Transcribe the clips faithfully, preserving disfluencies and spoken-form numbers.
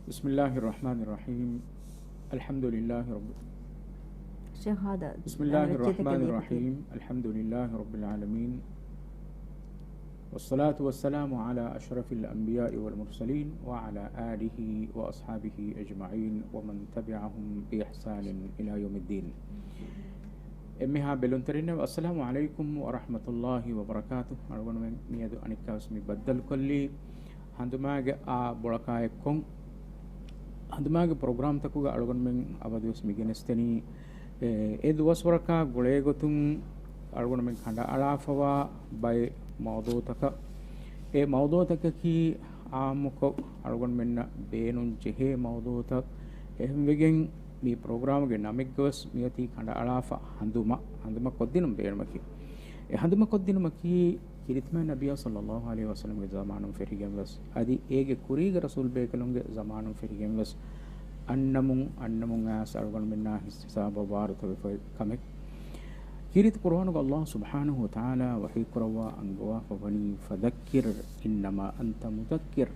بسم الله الرحمن الرحيم. الحمد لله رب، ޝޭޚް ހާދަ، بسم الله އަނެއް ވެއްޖެތަކެއް الرحمن ވީތަކެއް. الرحيم. الحمد لله رب العالمين. والصلاة والسلام على أشرف الأنبياء والمرسلين وعلى آله وأصحابه أجمعين ومن تبعهم بإحسان إلى يوم الدين. އެންމެހާ ބެލުންތެރިންނަށް، އައްސަލާމު ޢަލައިކުމް ވަރަޙްމަތުﷲި ވަބަރަކާތު. އަޅުގަނޑުމެން މިއަދު އަނެއްކާވެސް މި ބައްދަލުކޮށްލީ ހަނދުމާގެ އާ ބޮޅަކާއެއްކޮށް، ހަނދުމާގެ ޕްރޮގްރާމްތަކުގަ އަޅުގަނޑުމެން އަބަދުވެސް މި ގެނެސްދެނީ، އެ، އެ ދުވަސްވަރަކާ ގުޅޭގޮތުން އަޅުގަނޑުމެން ކަނޑައަޅާފަވާ ބައެއް މައުޟޫޢުތަކަށް. އެ މައުޟޫޢުތަކަކީ ޢާއްމުކޮށް އަޅުގަނޑުމެންނަށް ބޭނުން ޖެހޭ މައުޟޫޢުތައް. އެހެންވެގެން މި ޕްރޮގްރާމްގެ ނަމެއްގަވެސް މިއޮތީ ކަނޑައަޅާފަ ހަނދުމަ، ހަނދުމަ ކޮށްދިނުން ބޭނުމަކީ. އެ ހަނދުމަ ކޮށްދިނުމަކީ ކީރިތި މާތް ނަބިއްޔާ ޞައްލައްލާހު ޢަލައިހި ވަސައްލަމްގެ ޒަމާނުން ފެށިގެންވެސް، އަދި އޭގެ ކުރީގެ ރަސޫލް ބޭކަލުންގެ ޒަމާނުން ފެށިގެންވެސް، އަންނަމުން އަންނަމުން އައިސް އަޅުގަނޑުމެންނާ ހިސާބަށް ވާރުތަވެފައި ކަމެއް. ކީރިތި ޤުރުއާނުގަ ﷲ ސުބްޙާނަހޫ ވަތަޢާލާ ވަޙީކުރައްވާ އަންގަވާފަ ވަނީ، فذكر إنما أنت مذكر.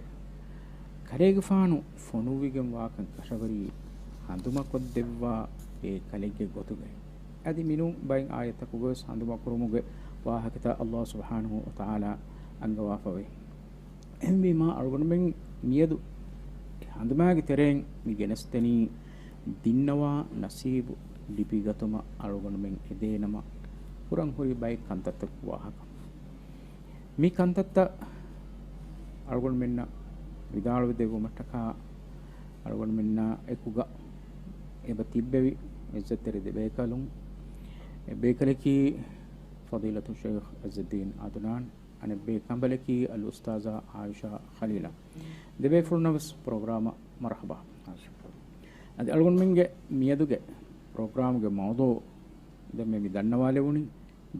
ކަލޭގެފާނު ފޮނުއްވިގެން ވާކަން ކަށަވަރީ ހަނދުމަކޮށްދެއްވާ ބޭކަލެއްގެ ގޮތުގައި. އަދި މިނޫން ބައެއް އާޔަތްތަކުގަވެސް ހަނދުމަކުރުމުގެ ވާހަކަތައް ﷲ ސުބްޙާނަހޫ ވަތަޢާލާ އަންގަވާފަވޭ. އެހެންވީމާ، އަޅުގަނޑުމެން މިއަދު ހަނދުމާގެ ތެރެއިން މި ގެނެސްދެނީ، ދިންނަވާ ނަސީބު ލިބިގަތުމަށް އަޅުގަނޑުމެން އެދޭނަމަ ކުރަން ހުރި ބައެއް ކަންތައްތަކުގެ ވާހަކަ. މި ކަންތައްތައް އަޅުގަނޑުމެންނަށް ވިދާޅުވެދެއްވުމަށްޓަކާ، އަޅުގަނޑުމެންނާ އެކުގަ އެބަ ތިއްބެވި އިއްޒަތްތެރި ދެބޭކަލުން، އެއްބޭކަލަކީ ފަޟީލަތު ޝައިޚް ޢިއްޒުއްދީން ޢަދުނާން، އަނެއްބޭ ކަނބަލަކީ އަލްއުސްތާޛާ ޢާއިޝާ ޚަލީލާ. ދެބޭފުޅުންނަށް ވެސް ޕްރޮގްރާމަށް މަރުޙަބާ. އަދި އަޅުގަނޑުމެންގެ މިއަދުގެ ޕްރޮގްރާމްގެ މައުޟޫޢު ދެންމެ މި ދަންނަވާލެވުނީ،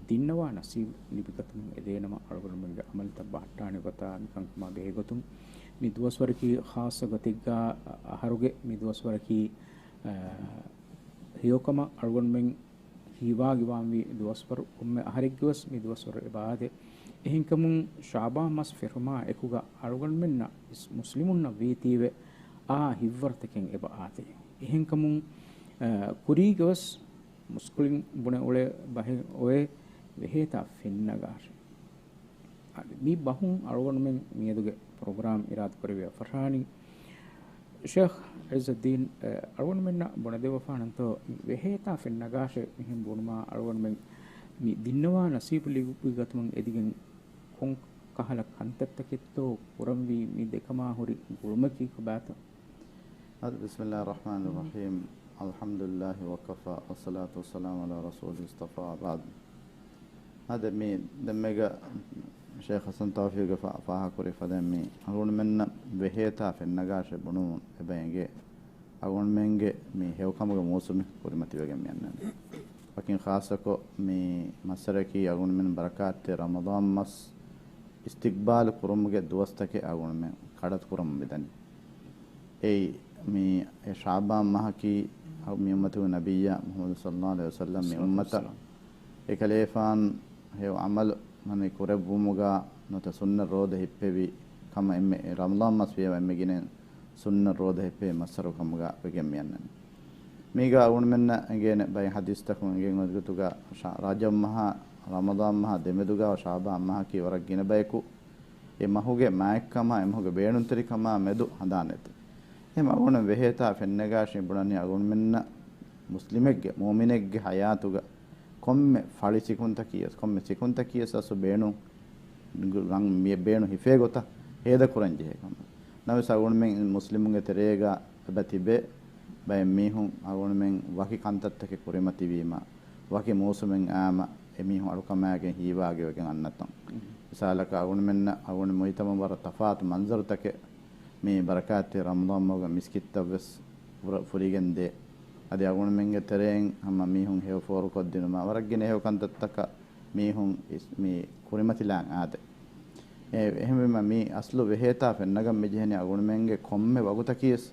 ދިންނަވާ ނަސީބު ލިބިގަތުމުން އެދޭނަމަ އަޅުގަނޑުމެންގެ ޢަމަލުތައް ބަހައްޓާނެ ގޮތާ މިކަންކަމާ ބެހޭގޮތުން، މި ދުވަސްވަރަކީ ޚާއްޞަ ގޮތެއްގަ އަހަރުގެ މި ދުވަސްވަރަކީ، އަ، ހެޔޮކަމަށް އަޅުގަނޑުމެން ހީވާގިވާންވީ ދުވަސްވަރު، ކޮންމެ އަހަރެއްގެވެސް މި ދުވަސްވަރު އެބައާދޭ. އެހެންކަމުން ޝަޢުބާން މަސް ފެށުމާ އެކުގަ އަޅުގަނޑުމެންނަށް އިސް މުސްލިމުންނަށް ވީތީވެ އާ ހިތްވަރުތަކެއް އެބައާދޭ. އެހެންކަމުން، އަ، ކުރީގަވެސް މުސްކުޅިން ބުނެ އުޅޭ ބަހެއް އޮވޭ، ވެހޭތާ ފެންނަގާށޭ. އަދި މި ބަހުން އަޅުގަނޑުމެން މިއަދުގެ ޕްރޮގްރާމް އިރާދަކުރެއްވި އަފަށާނީ، ޝޭޚް ޢިއްޒުއްދީން، އަ، އަޅުގަނޑުމެންނަށް ބުނެދެއްވަފާނަންތޯ، ވެހޭތާ ފެންނަގާށޭ މިހެން ބުނުމާ އަޅުގަނޑުމެން މި ދިންނަވާ ނަސީބު ލިބިގަތުމުން އެދިގެން ކޮން ކަހަލަ ކަންތައްތަކެއްތޯ ކުރަންވީ މި ދެކަމާ ހުރި ގުޅުމަކީ ކޮބާތޯ؟ އަދި، بسم الله الرحمن الرحيم. الحمد لله وكفى والصلاة والسلام على رسوله اصطفى وبعد. އަދި މި ދެންމެގަ ޝޭޚް ޙަސަން ތައުފީޤް ފާ-، ފާހަގަކުރި ފަދައިން މި އަޅުގަނޑުމެންނަށް ވެހޭތާ ފެންނަގާށޭ ބުނުމުން އެބަ އެނގޭ. އަޅުގަނޑުމެންގެ މި ހެޔޮކަމުގެ މޫސުމެއް ކުރިމަތިވެގެން މި އަންނަނީ. ވަކިން ޚާއްޞަކޮށް މި މައްސަރަކީ އަޅުގަނޑުމެން ބަރަކާތްތެރި ރަމަޟާން މަސް އިސްތިޤްބާލު ކުރުމުގެ ދުވަސްތަކެއް އަޅުގަނޑުމެން ކަޑަތު ކުރަމުން މިދަނީ. އެއީ، މި އެ ޝަޢުބާން މަހަކީ މި އުއްމަތުގެ ނަބިއްޔާ މުޙައްމަދު ޞައްލައްލާހު ޢަލައިހި ވަސައްލަމް މި އުއްމަތަށް އެކަލޭފާން ހެޔޮ ޢަމަލު މަނި ކުރެއްވުމުގަ ނުވަތަ ސުންނަ ރޯދަ ހިއްޕެވި ކަމަށް އެންމެ ރަމަޟާން މަސް ވިޔަވަ އެންމެ ގިނައިން ސުންނަ ރޯދަ ހިއްޕެވި މައްސަރު ކަމުގަ ވެގެން މި އަންނަނީ. މީގަ އަޅުގަނޑުމެންނަށް އެނގޭނެ ބައެއް ޙަދީޘްތަކުން އެނގެން އޮތް ގޮތުގަ ޝަ-، ރަޖަބް މަހާ، ރަމަޟާން މަހާ ދެމެދުގަ ޝަޢުބާން މަހަކީ ވަރަށް ގިނަ ބަޔަކު އެ މަހުގެ މާތްކަމާ އެ މަހުގެ ބޭނުންތެރިކަމާ މެދު ހަނދާން ނެތި. އެހެން އަޅުގަނޑު ވެހޭތާ ފެންނަގާށޭ ބުނަނީ އަޅުގަނޑުމެންނަށް މުސްލިމެއްގެ، މުއުމިނެއްގެ ޙަޔާތުގަ ކޮންމެ ފަޅި ސިކުންތަކީވެސް، ކޮންމެ ސިކުންތަކީވެސް އަސްލު ބޭނުން، ރަން-، މި ބޭނުން ހިފޭ ގޮތަށް ހޭދަކުރަން ޖެހޭ ކަމަށް. ނަމަވެސް އަޅުގަނޑުމެން މުސްލިމުންގެ ތެރޭގަ އެބަ ތިބޭ ބައެއް މީހުން އަޅުގަނޑުމެން ވަކި ކަންތައްތަކެއް ކުރިމަތިވީމަ، ވަކި މޫސުމެއް އާމަ އެމީހުން އަޅުކަމާގެން ހީވާގިވެގެން އަންނަތަން. މިސާލަކަށް އަޅުގަނޑުމެންނަށް އަޅުގަނޑު މުއިތަމަ ވަރަށް ތަފާތު މަންޒަރުތަކެއް މި ބަރަކާތްތެރި ރަމަޟާން މަހުގެ މިސްކިތްތައްވެސް ފުރ-، ފުރިގެން ދޭ. އަދި އަޅުގަނޑުމެންގެ ތެރެއިން ހަމަ މީހުން ހެޔޮ ފޯރުކޮށްދިނުމަށް ވަރަށް ގިނަ ހެޔޮ ކަންތައްތަކަށް މީހުން އިސް-، މި ކުރިމަތިލާން އާދެ. އެ-، އެހެންވީމަ މި އަސްލު ވެހޭތާ ފެންނަގަން މި ޖެހެނީ އަޅުގަނޑުމެންގެ ކޮންމެ ވަގުތަކީވެސް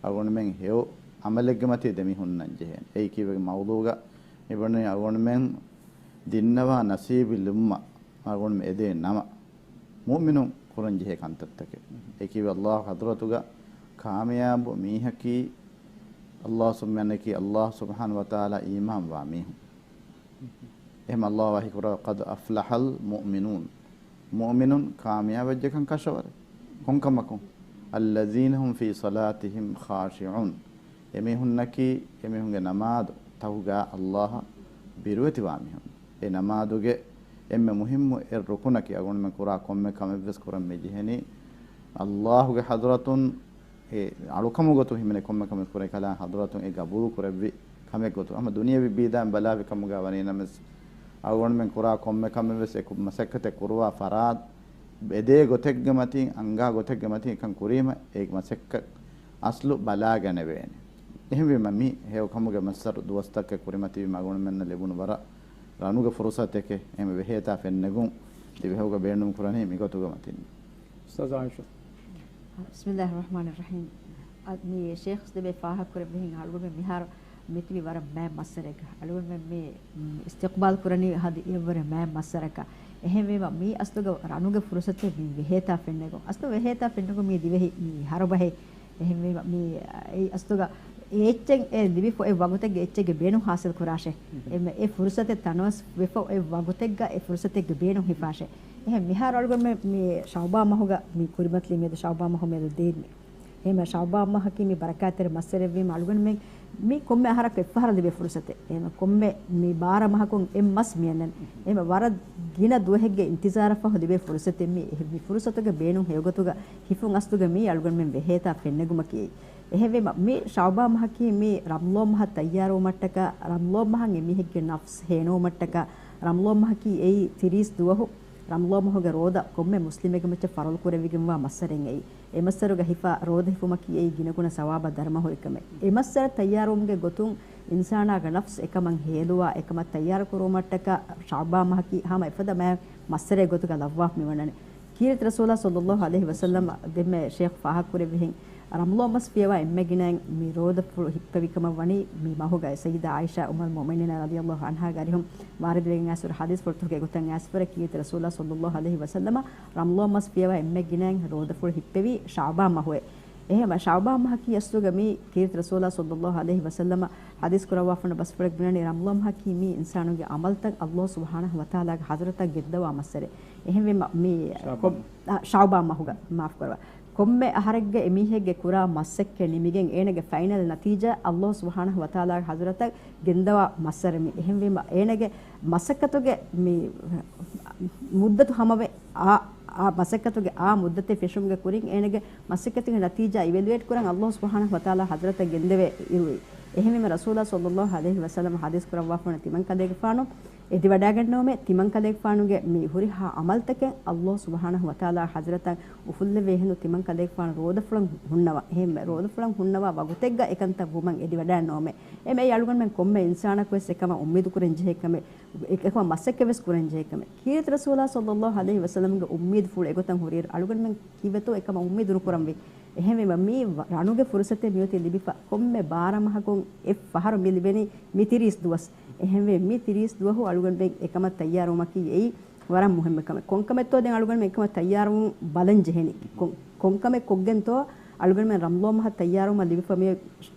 އަޅުގަނޑުމެން ހެޔޮ ޢަމަލެއްގެ މަތީ ދެމީހުންނަށް ޖެހޭނެ. އެއީ ކީއްވެގެން މައުޟޫޢުގަ މި ބުނަނީ އަޅުގަނޑުމެން ދިންނަވާ ނަސީބު ލިބުމަށް އަޅުގަނޑުމެން އެދޭ ނަމަ، މުއުމިނުން ކުރަން ޖެހޭ ކަންތައްތަކެއް. އެކީވެ ﷲ ޙަޟްރަތުގަ ކާމިޔާބު މީހަކީ ﷲ ސުބްޙާނަހޫ ވަތަޢާލާ އީމާންވާ މީހުން. އެހެން ﷲ ވަޙީކުރާ، "قد أفلح المؤمنون." މުއުމިނުން ކާމިޔާބުވެއްޖެކަން ކަށަވަރެއް. ކޮންކަމަކުން؟ "الذين هم في صلاتهم خاشعون." އެމީހުންނަކީ އެމީހުންގެ ނަމާދު ތަހުގާ ﷲ އަށް ބިރުވެތިވާ މީހުން. އެ ނަމާދުގެ އެންމެ މުހިއްމު އެއް ރުކުނަކީ އަޅުގަނޑުމެން ކުރާ ކޮންމެ ކަމެއްވެސް ކުރަން މި ޖެހެނީ ﷲގެ ޙަޟްރަތުން އެ އަޅުކަމުގެ ގޮތުން ހިމެނޭ ކޮންމެ ކަމެއް ކުރޭ ކަލާ ޙަޟްރަތުން އެ ގަބޫލު ކުރެއްވި ކަމެއް ގޮތުން. ހަމަ ދުނިޔެވީ ބީދާއިން ބަލާފި ކަމުގަ ވަނީ ނަމަވެސް، އަޅުގަނޑުމެން ކުރާ ކޮންމެ ކަމެއްވެސް އެ ކު-، މަސައްކަތެއް ކުރުވާ ފަރާތް އެދޭ ގޮތެއްގެ މަތިން، އަންގާ ގޮތެއްގެ މަތިން އެކަން ކުރީމަ، އެ މަސައްކަތް އަސްލު ބަލާގަނެވޭނެ. އެހެންވީމަ، މި ހެޔޮ ކަމުގެ މައްސަރު ދުވަސްތަކެއް ކުރިމަތިވީމަ، އަޅުގަނޑުމެންނަށް ލިބުނު ވަރަށް ރަނުގެ ފުރުސަތެކޭ. އެހެން ވެހޭތާ ފެންނެގުން ތިބެހެޔޮކަ ބޭނުން ކުރަނީ މިގޮތުގެ މަތިން. އުސްތާޛް އާއިޝާ. بسم الله الرحمن الرحيم. އަ، މި ޝޭޚް ދެބޭ ފާހަގަކުރެއްވިހެން އަޅުގަނޑުމެން މިހާރު މިތިބި ވަރަށް މާތް މައްސަރެއްގަ. އަޅުގަނޑުމެން މި، މް، އިސްތިޤްބާލް ކުރަނީ ހަދި އެއްވަރެއް މާތް މައްސަރަކަށް. އެހެންވީމަ، މީ އަސްލުގަ ރަނުގެ ފުރުސަތެއް މި ވެހޭތާ ފެންނެގުން. އަސްލު ވެހޭތާ ފެންނެގުން މީ ދިވެހި މި ހަރުބަހެއް. އެހެންވީމަ، މި އެއީ އަސްލުގަ އެ އެއްޗެއް އެ ލިބިފަ އެ ވަގުތެއްގެ އެއްޗެއްގެ ބޭނުން ހާސިލް ކުރާށޭ. އެ މެ-، އެ ފުރުސަތެއް ތަނަވަސް ވެފަ އެ ވަގުތެއްގަ އެ ފުރުސަތެއްގެ ބޭނުން ހިފާށޭ. އެހެން މިހާރު އަޅުގަނޑުމެން މި ޝަޢުބާން މަހުގަ މި ކުރިމަތިލީ މިއަދު ޝަޢުބާން މަހު މިއަދު ދޭން މި. އެހެން ޝަޢުބާން މަހަކީ މި ބަރަކާތްތެރި މައްސަރެއްވީމަ އަޅުގަނޑުމެން މި ކޮންމެ އަހަރަކު އެއްފަހަރަށް ލިބޭ ފުރުސަތެއް. އެހެން ކޮންމެ މި ބާރަ މަހަކުން އެއް މަސް މިއަންނަން. އެހެން ވަރަށް ގިނަ ދުވަހެއްގެ އިންތިޒާރަށްފަހު ލިބޭ ފުރުސަތެއް މި. އެހެން މި ފުރުސަތުގެ ބޭނުން ހެޔޮގޮތުގަ ހިފުން އަސްލުގަ މީ އަޅުގަނޑުމެން ވެހޭތާ ފެންނެގުމަކީ. އެހެންވީމަ، މި ޝަޢުބާން މަހަކީ މި ރަމަޟާން މަހަށް ތައްޔާރުވުމަށްޓަކާ، ރަމަޟާން މަހަށް އެމީހެއްގެ ނަފްސް ހޭނުވުމަށްޓަކާ، ރަމަޟާން މަހަކީ އެއީ ތިރީސް ދުވަހު، ރަމަޟާން މަހުގެ ރޯދަ ކޮންމެ މުސްލިމެއްގެ މައްޗަށް ފަރުޟު ކުރެވިގެންވާ މައްސަރެއް އެއީ. އެ މައްސަރުގަ ހިފާ ރޯދަ ހިފުމަކީ އެއީ ގިނަގުނަ ސަވާބާ ދަރުމަ ހުރި ކަމެއް. އެ މައްސަރަށް ތައްޔާރުވުމުގެ ގޮތުން އިންސާނާގެ ނަފްސް އެކަމަށް ހޭލުވާ، އެކަމަށް ތައްޔާރު ކުރުވުމަށްޓަކާ ޝަޢުބާން މަހަކީ ހަމަ އެފަދަ މާތް މައްސަރެއް ގޮތުގަ ލައްވާފަ މިވަންނަނީ. ކީރިތި ރަސޫލާ ޞައްލައްލާހު ޢަލައިހި ވަސައްލަމަ ދެންމެ ޝޭޚް ފާހަގަކުރެއްވިހެން، ރަމަޟާން މަސް ފިޔަވާ އެންމެ ގިނައިން މި ރޯދަފުޅު ހިއްޕެވި ކަމަށް ވަނީ މި މަހުގައި. ސައްޔިދާ ޢާއިޝާ އުއްމުލް މުއުމިނީނަ ރަޟިޔައްލާހު ޢަންހާގެ އަރިހުން ވާރިދުވެގެން އައިސްފަ ޙަދީޘްފުޅުތަކުގެ ގޮތަށް އައިސްފަ ކީރިތި ރަސޫލާ ޞައްލައްލާހު ޢަލައިހި ވަސައްލަމަ ރަމަޟާން މަސް ފިޔަވާ އެންމެ ގިނައިން ރޯދަފުޅު ހިއްޕެވީ ޝަޢުބާން މަހުއޭ. އެހެންވެ، ޝަޢުބާން މަހަކީ އަސްލުގަ މީ ކީރިތި ރަސޫލާ ޞައްލައްލާހު ޢަލައިހި ވަސައްލަމަ ޙަދީޘް ކުރައްވާފަން ބަސްފުޅެއް ބުނަނީ، ރަމަޟާން މަހަކީ މީ އިންސާނުގެ ޢަމަލުތައް ﷲ ސުބްޙާނަހު ވަތަޢާލާގެ ޙަޟްރަތަށް ގެންދަވާ މައްސަރެއް. އެހެންވީމަ، މީ ޝަޢުބާން. ކޮ-، އަ، ޝަޢުބާން މަހުގަ، މާފު ކުރަވާ. ކޮންމެ އަހަރެއްގެ އެމީހެއްގެ ކުރާ މައްސައްކަ ނިމިގެން އޭނަގެ ފައިނަލް ނަތީޖާ ﷲ ސުބްޙާނަހު ވަތަޢާލާގެ ޙަޟްރަތަށް ގެންދަވާ މައްސަރެއް މީ. އެހެންވީމަ، އޭނަގެ މަސައްކަތުގެ މި މުއްދަތު ހަމަވެ، އާ، އާ މަސައްކަތުގެ އާ މުއްދަތެއް ފެށުމުގެ ކުރިން އޭނަގެ މަސައްކަތުގެ ނަތީޖާ އިވެލުއޭޓް ކުރަން ﷲ ސުބްޙާނަހު ވަތަޢާލާ ޙަޟްރަތަށް ގެންދެވޭ އިރުއި. އެހެންވީމަ، ރަސޫލާ ޞައްލައްލާހު ޢަލައިހި ވަސައްލަމަ ޙަދީޘް ކުރައްވާފަން ތިމަން ކަލޭގެފާނު އެދިވަޑައިގަންނަވަމޭ، ތިމަން ކަލޭގެފާނުގެ މި ހުރިހާ ޢަމަލުތަކެއް ﷲ ސުބްޙާނަހު ވަތަޢާލާ ޙަޟްރަތަށް އުފުއްލެވޭހެން ތިމަން ކަލޭގެފާނު ރޯދަފުޅަށް ހުންނަވާ. އެހެންވެ، ރޯދަފުޅަށް ހުންނަވާ ވަގުތެއްގަ އެކަންތައް ވުމަށް އެދިވަޑައިގަންނަވަމޭ. އެމެ އަޅުގަނޑުމެން ކޮންމެ އިންސާނަކުވެސް އެކަމަށް އުއްމީދު ކުރަން ޖެހޭ ކަމެއް، އެކަމަށް މަސައްކަތްވެސް ކުރަން ޖެހޭ ކަމެއް. ކީރިތި ރަސޫލާ ޞައްލައްލާހު ޢަލައިހި ވަސައްލަމްގެ އުއްމީދުފުޅު އެގޮތަށް ހުރިއިރު، އަޅުގަނޑުމެން ކީއްވެތޯ އެކަމަށް އުއްމީދު ނުކުރަންވީ. އެހެންވީމަ، މީ ވަ-، ރަނުގެ ފުރުސަތެއް މިއޮތީ ލިބިފަ. ކޮންމެ ބާރަ މަހަކުން އެއް ފަހަރު މި ލިބެނީ މި ތިރީސް ދުވަސް. އެހެންވެ، މި ތިރީސް ދުވަހު އަޅުގަނޑުމެން އެކަމަށް ތައްޔާރުވުމަކީ އެއީ ވަރަށް މުހިއްމު ކަމެއް. ކޮންކަމެއްތޯ ދެން އަޅުގަނޑުމެން އެކަމަށް ތައްޔާރުވުން ބަލަން ޖެހެނީ؟ ކޮން-، ކޮންކަމެއް ކޮށްގެންތޯ އަޅުގަނޑުމެން ރަމަޟާން މަހަށް ތައްޔާރުވުމަށް ލިބިފަ މި،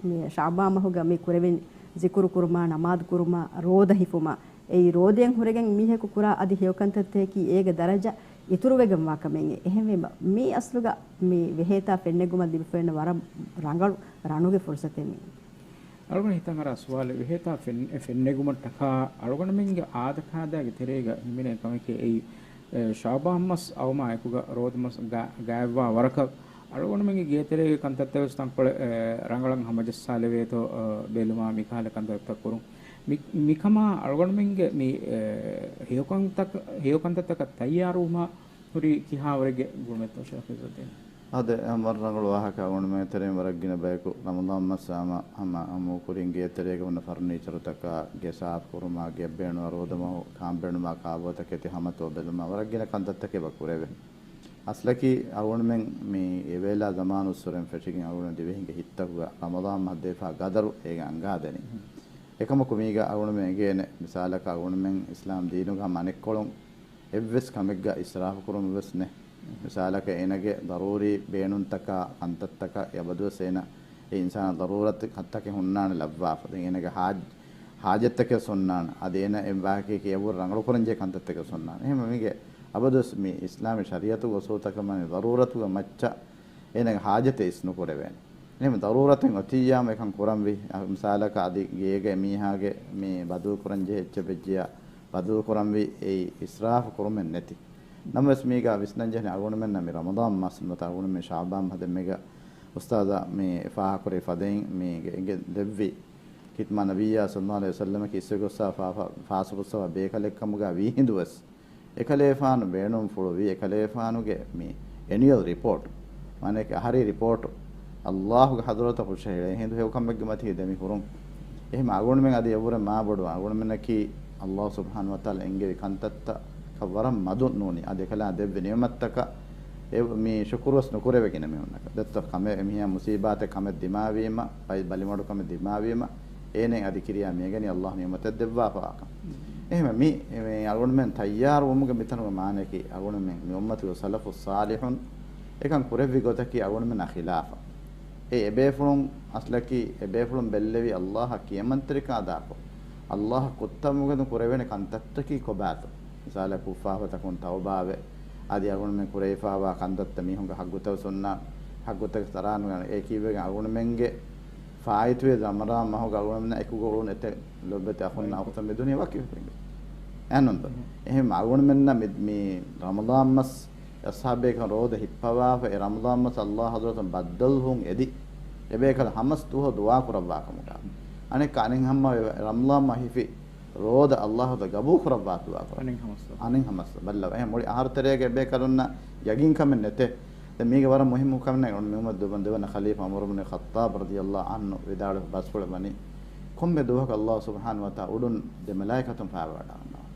މި ޝަޢުބާން މަހުގަ މި ކުރެވެން ޒިކުރު ކުރުމާ، ނަމާދު ކުރުމާ، ރޯދަ ހިފުމާ. އެއީ ރޯދައިން ހުރެގެން މީހަކު ކުރާ އަދި ހެޔޮ ކަންތައްތަކަކީ އޭގެ ދަރަޖަ އިތުރުވެގެންވާ ކަމެއް. އެހެންވީމަ، މީ އަސްލުގަ މި ވެހޭތާ ފެންނެގުމަށް ލިބިފައިވާ ވަރަށް ރަނގަޅު ރަނުގެ ފުރުސަތެއް މީ. އަޅުގަނޑު ހިތަށް އަރާ ސުވާލެއް، ވެހޭތާ ފެން-، ފެންނެގުމަށްޓަކާ އަޅުގަނޑުމެންގެ އާދަކާދައިގެ ތެރޭގަ ހިމެނޭ ކަމެކޭ އެއީ، އެ، ޝަޢުބާން މަސް އައުމާ އެކުގަ ރޯދަ މަސް ގާ-، ގާތްވާ ވަރަކަށް އަޅުގަނޑުމެންގެ ގޭތެރޭގެ ކަންތައްތައް ވެސް ތަންކޮޅެއް، އެ، ރަނގަޅަށް ހަމަޖައްސާލެވޭތޯ، އެ، ބެލުމާ މިކަހަލަ ކަންތައްތައް ކުރުން. މި-، މިކަމާ އަޅުގަނޑުމެންގެ މި، އެ، ހެޔޮކަންތައް-، ހެޔޮކަންތައްތަކަށް ތައްޔާރުވުމާ ހުރީ ކިހާވަރެއްގެ ގުޅުމެއްތޯ ޝޭޚް އިއްޒުއްދީން؟ އާދެ، އަ، ވަރަށް ރަނގަޅު ވާހަކަ. އަޅުގަނޑުމެން ތެރެއިން ވަރަށް ގިނަ ބަޔަކު ރަމަޟާން މަސް ހަމަ، ހަމަ ހަމަ ކުރިން ގޭތެރޭގަ ހުންނަ ފަރުނީޗަރުތަކާ، ގެ ސާފު ކުރުމާ، ގެއަށް ބޭނުންވާ ރޯދަމަހު ކާން ބޭނުމާ ކާބޯތަކެތި ހަމަތޯ ބެލުމާ، ވަރަށް ގިނަ ކަންތައްތަކެއް އެބަ ކުރެވޭ. އަސްލަކީ އަޅުގަނޑުމެން މި އެވޭލާ ޒަމާނުއްސުރެން ފެށިގެން އަޅުގަނޑު ދިވެހިންގެ ހިތްތަކުގަ ރަމަޟާން މަހަށް ދޭފާ ގަދަރު އޭގެ އަންގާދެނީ. އެކަމަކު މީގަ އަޅުގަނޑުމެން އެނގޭނެ، މިސާލަކަށް އަޅުގަނޑުމެން އިސްލާމް ދީނުގަ ހަމަ އަނެއްކޮޅުން އެއްވެސް ކަމެއްގަ އިސްރާފު ކުރުމެއް ވެސް ނެ. މިސާލަކަށް އޭނަގެ ޟަރޫރީ ބޭނުންތަކާ ކަންތައްތަކަށް އެބަދުވެސް އޭނަ އެ އިންސާނާ ޟަރޫރަތު ކަންތަކެއް ހުންނާނެ ލައްވާފަ. ދެން އޭނަގެ ހާޖް-، ހާޖަތްތަކެއް ހުންނާނެ. އަދި އޭނަ އެ ވާހަކައަކީ އެއަށްވުރެ ރަނގަޅުކުރަންޖެހޭ ކަންތައްތަކެއް ހުންނާނެ. އެހެންވީމަ މީގެ އަބަދުވެސް މި އިސްލާމީ ޝަރީއަތުގެ އުސޫލުތަކަށް ވަނީ ޟަރޫރަތުގެ މައްޗަށް އޭނަގެ ހާޖަތެއް އިސްނުކުރެވޭނެ. އެހެން ޟަރޫރަތެއް އޮތިއްޔާމަ އެކަން ކުރަންވީ. އަ، މިސާލަކަށް އަދި ގޭގަ އެމީހާގެ މި ބަދަލު ކުރަންޖެހޭ އެއްޗެއް ވެއްޖިއްޔާ ބަދަލު ކުރަންވީ އެއީ އިސްރާފު ކުރުމެއް ނެތި. ނަމަވެސް މީގަ ވިސްނަންޖެހެނީ އަޅުގަނޑުމެންނަށް މި ރަމަޟާން މަސް ނުވަތަ އަޅުގަނޑުމެން ޝަޢުބާން މަހަށް ދެން މީގަ އުސްތާޛާ މި ފާހަގަކުރި ފަދައިން މީގެ އެނގެ ލެއްވި ޚިތްމާ ނަބިއްޔާ ޞައްލައްލާހު ޢަލައިހި ވަސައްލަމަކީ އިސްވެގޮއްސާ ފާ-، ފާ-، ފާސުބުއްސަވާ ބޭކަލެއްކަމުގަ ވީހިނދުވެސް އެކަލޭފާނު ބޭނުންފުޅުވީ އެކަލޭފާނުގެ މި އެނިއަލް ރިޕޯޓް، މާނައަކީ އަހަރީ ރިޕޯޓު، ﷲ ގެ ޙަޟްރަތަށް ހުށަހެޅޭ ހިނދު ހެޔޮކަމެއްގެ މަތީ ދެމި ހުރުން. އެހެން އަޅުގަނޑުމެން އަދި އެއަށްވުރެ މާބޮޑު އަޅުގަނޑުމެންނަކީ ﷲ ސުބްޙާނަހޫ ވަތަޢާލާ އެންގެވި ކަންތައްތަކަށް ވަރަށް މަދު ނޫނީ. އަދި އެކަލާ ދެއްވި ނިޢުމަތްތަކަށް އެ މި ޝުކުރުވެސް ނުކުރެވޭ ގިނަ މީހުންނަކަށް. ދެއްތޯ ކަމެއް އެމީހާ މުޞީބާތެއް ކަމެއް ދިމާވީމަ، ބައި ބަލިމަޑު ކަމެއް ދިމާވީމަ، އޭނައަށް އަދި ކިރިޔާ މިއަންނަނީ ﷲ ނިޢުމަތެއް ދެއްވާފައިކަން. އެހެންވެ މި، މި އަޅުގަނޑުމެން ތައްޔާރުވުމުގެ މިތަނުގެ މާނައަކީ އަޅުގަނޑުމެން މި އުއްމަތުގެ ސަލަފުއް ޞާލިޙުން އެކަން ކުރެއްވި ގޮތަކީ އަޅުގަނޑުމެންނާ ޚިލާފަށް. އެ އެބޭފުޅުން އަސްލަކީ އެބޭފުޅުން ބެއްލެވީ ﷲ އަށް ކިޔަމަންތެރިކަން އަދާކޮށް، ﷲ އަށް ކުއްތައް މުގެދުން ކުރެވޭނެ ކަންތައްތަކީ ކޮބާތޯ؟ މިސާލަކަށް ކުށްފާފަތަކުން ތައުބާވެ، އަދި އަޅުގަނޑުމެން ކުރެވިފައިވާ ކަންތައްތައް މީހުންގެ ހައްގުތައް ސުންނާ، ހައްގުތަކެއް ސަރާނުގަން އެ ކީއްވެގެން އަޅުގަނޑުމެންގެ ފާއިތުވެ ރަމަޟާން މަހުގަ އަޅުގަނޑުމެންނަށް އެކުގަ އުޅުނު އެތައް ލޮބުވެތި އަޚުންނާ އުޚްތުން މިދުނިޔެ ވަކިވެފައި. އެހެންނޫންތޯ؟ އެހެން އަޅުގަނޑުމެންނަށް މި، މި ރަމަޟާން މަސް އަޞްޙާބުބޭކަލުން ރޯދަ ހިއްޕަވާފަ، އެ ރަމަޟާން މަސް ﷲ ޙަޟްރަތުން ބައްދަލުވުން އެދި، އެބޭކަލުން ހަމަސް ދުވަހު ދުޢާ ކުރައްވާ ކަމުގަ. އަނެއްކާ އަނެއް ހަމަ ރަމަޟާން މަހު ހިފި ރޯދަ ﷲ ޙަޟްރަތުން ގަބޫލު ކުރައްވާ ދުޢާ ކުރަން. އަނެއް ހަމަސް. އަނެއް ހަމަސް. ބައްލަވަ. އެހެން މުޅި އަހަރު ތެރޭގަ އެބޭކަލުންނަށް ޔަގީންކަމެއް ނެތޭ. ދެން މީގެ ވަރަށް މުހިއްމު ކަމެއް މި އުމަރު ދެވަނަ ޚަލީފާ ޢުމަރު ބުނު ޚައްޠާބް ރަޟިޔަﷲ ޢަންހު ވިދާޅުވި ބަސްފުޅެއް ވަނީ، ކޮންމެ ދުވަހަކު ﷲ ސުބްޙާނަހޫ ވަތަޢާލާ އުޑުން ދެ މަލާއިކަތުން ފާވަޑައިގަންނަވާ.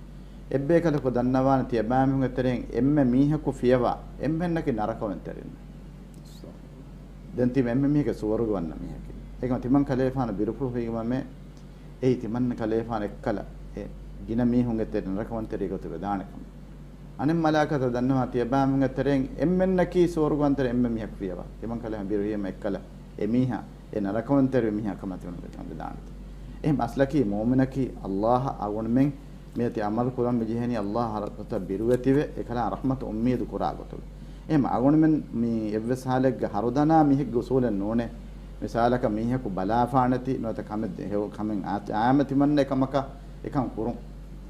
އެއްބޭކަލަކު ދަންނަވާނެ ތިޔަބައިމީހުންގެ ތެރެއިން އެންމެ މީހަކު ފިޔަވާ، އެންމެންނަކީ ނަރަކަވަންތެރިން. ދެން ތިބެ އެންމެ މީހަކީ ސުވަރުގެ ވަންނަ މީހަކީ. އެކަމަ ތިމަން ކަލޭފާނު ބިރުފުޅު ހިގިމަމެ، އެއީ ތިމަން ކަލޭފާނު އެއްކަލަ އެ ގިނަ މީހުންގެ ތެރެ ނަރަކަވަންތެރި ގޮތުގަ ދާނެ ކަމެއް. އަނެއް މަލާއިކަތަށް ދަންނަވާ ތިޔަބައިމީހުންގެ ތެރެއިން އެންމެންނަކީ ސުވަރުގެ ވަންތަރެއް އެންމެ މީހަކު ފިޔަވާ. ތިމަން ކަލޭފާނު ބިރު ހިގިމަ އެއްކަލަ އެ މީހާ އެ ނަރަކަވަންތެރި މީހާ ކަމަށް ތިމަން ވެދާނެތީ. އެހެން އަސްލަކީ މުއުމިނަކީ ﷲ އަށް އަޅުގަނޑުމެން މިއޮތީ ޢަމަލު ކުރަން މި ޖެހެނީ ﷲ ޙަޟްރަތަށް ބިރުވެތިވެ، އެކަލާ ރަޙްމަތު އުއްމީދު ކުރާ ގޮތުގަ. އެހެން އަޅުގަނޑުމެން މި އެއްވެސް ޙާލެއްގަ ހަރުދަނާ މީހެއްގެ އުޞޫލެއް ނޫނޭ. މިސާލަކަށް މީހަކު ބަލާފާނެތީ ނުވަތަ ކަމެއް ހެޔޮ ކަމެއް އާ-، އާމެ ތިމަންނަ އެކަމަކަށް އެކަން ކުރުން.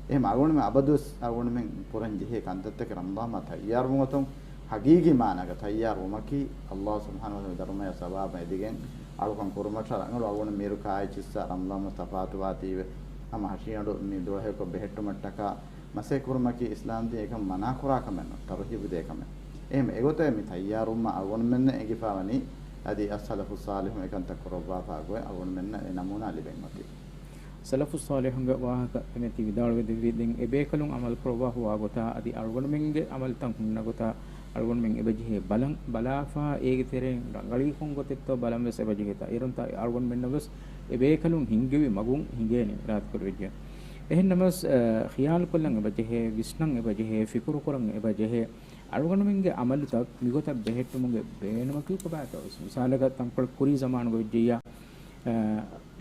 އެހެން އަޅުގަނޑުމެން އަބަދުވެސް އަޅުގަނޑުމެން ކުރަން ޖެހޭ ކަންތައްތަކެއް ރަމަޟާން މަހަށް ތައްޔާރުވުން އޮތުން ޙަޤީޤީ މާނާގަ ތައްޔާރުވުމަކީ ﷲ ސުބްޙާނަހޫ ވަތަޢާލާ ދަރުމަޔާ ސަވާބަށް އެދިގެން އަޅުކަން ކުރުމަށްޓަށް ރަނގަޅު. އަޅުގަނޑު މިރު ކާއެއްޗިއްސާ ރަމަޟާން މަސް ތަފާތުވާތީވެ، ހަމަ ހަށިގަނޑު މި ދުޅަހެޔޮކޮށް ބެހެއްޓުމަށްޓަކާ މަސޭ ކުރުމަކީ އިސްލާމްދީން އެކަން މަނާކުރާ ކަމެއް ނޫން، ތަރުހީބު ދޭ ކަމެއް. އެހެން އެގޮތަށް މި ތައްޔާރުވުމަށް އަޅުގަނޑުމެންނަށް އެނގިފަ ވަނީ އަދި އައްސަލަފުއް ޞާލިޙުން އެކަންތައް ކުރައްވާފަ ގޮތް އަޅުގަނޑުމެންނަށް އެ ނަމޫނާ ލިބެން އޮތީ. ސަލަފުއް ޞާލިޙުންގެ ވާހަކަ ދެންނެތި ވިދާޅުވެ ދެއްވި، ދެން އެބޭކަލުން ޢަމަލު ކުރައްވާ ހުވާ ގޮތާ އަދި އަޅުގަނޑުމެންގެ ޢަމަލުތައް ހުންނަ ގޮތާ އަޅުގަނޑުމެން އެބަޖެހޭ ބަލަން، ބަލާފާ އޭގެ ތެރެއިން ރަނގަޅީ ކޮން ގޮތެއްތޯ ބަލަން ވެސް އެބަޖެހޭތާ. އޭރުންތާ އަޅުގަނޑުމެންނަށް ވެސް އެބޭކަލުން ހިންގެވި މަގުން ހިނގޭނެ އިރާދަކުރެވިއްޖެ. އެހެންނަމަވެސް، އަ، ޚިޔާލުކޮށްލަން އެބަޖެހޭ، ވިސްނަން އެބަޖެހޭ، ފިކުރުކުރަން އެބަޖެހޭ. އަޅުގަނޑުމެންގެ ޢަމަލުތައް މިގޮތަށް ބެހެއްޓުމުގެ ބޭނުމަކީ ކޮބާތޯ ވެސް. މިސާލަކަށް ތަންކޮޅެއް ކުރީ ޒަމާނުގަ ވެއްޖެއްޔާ، އަ،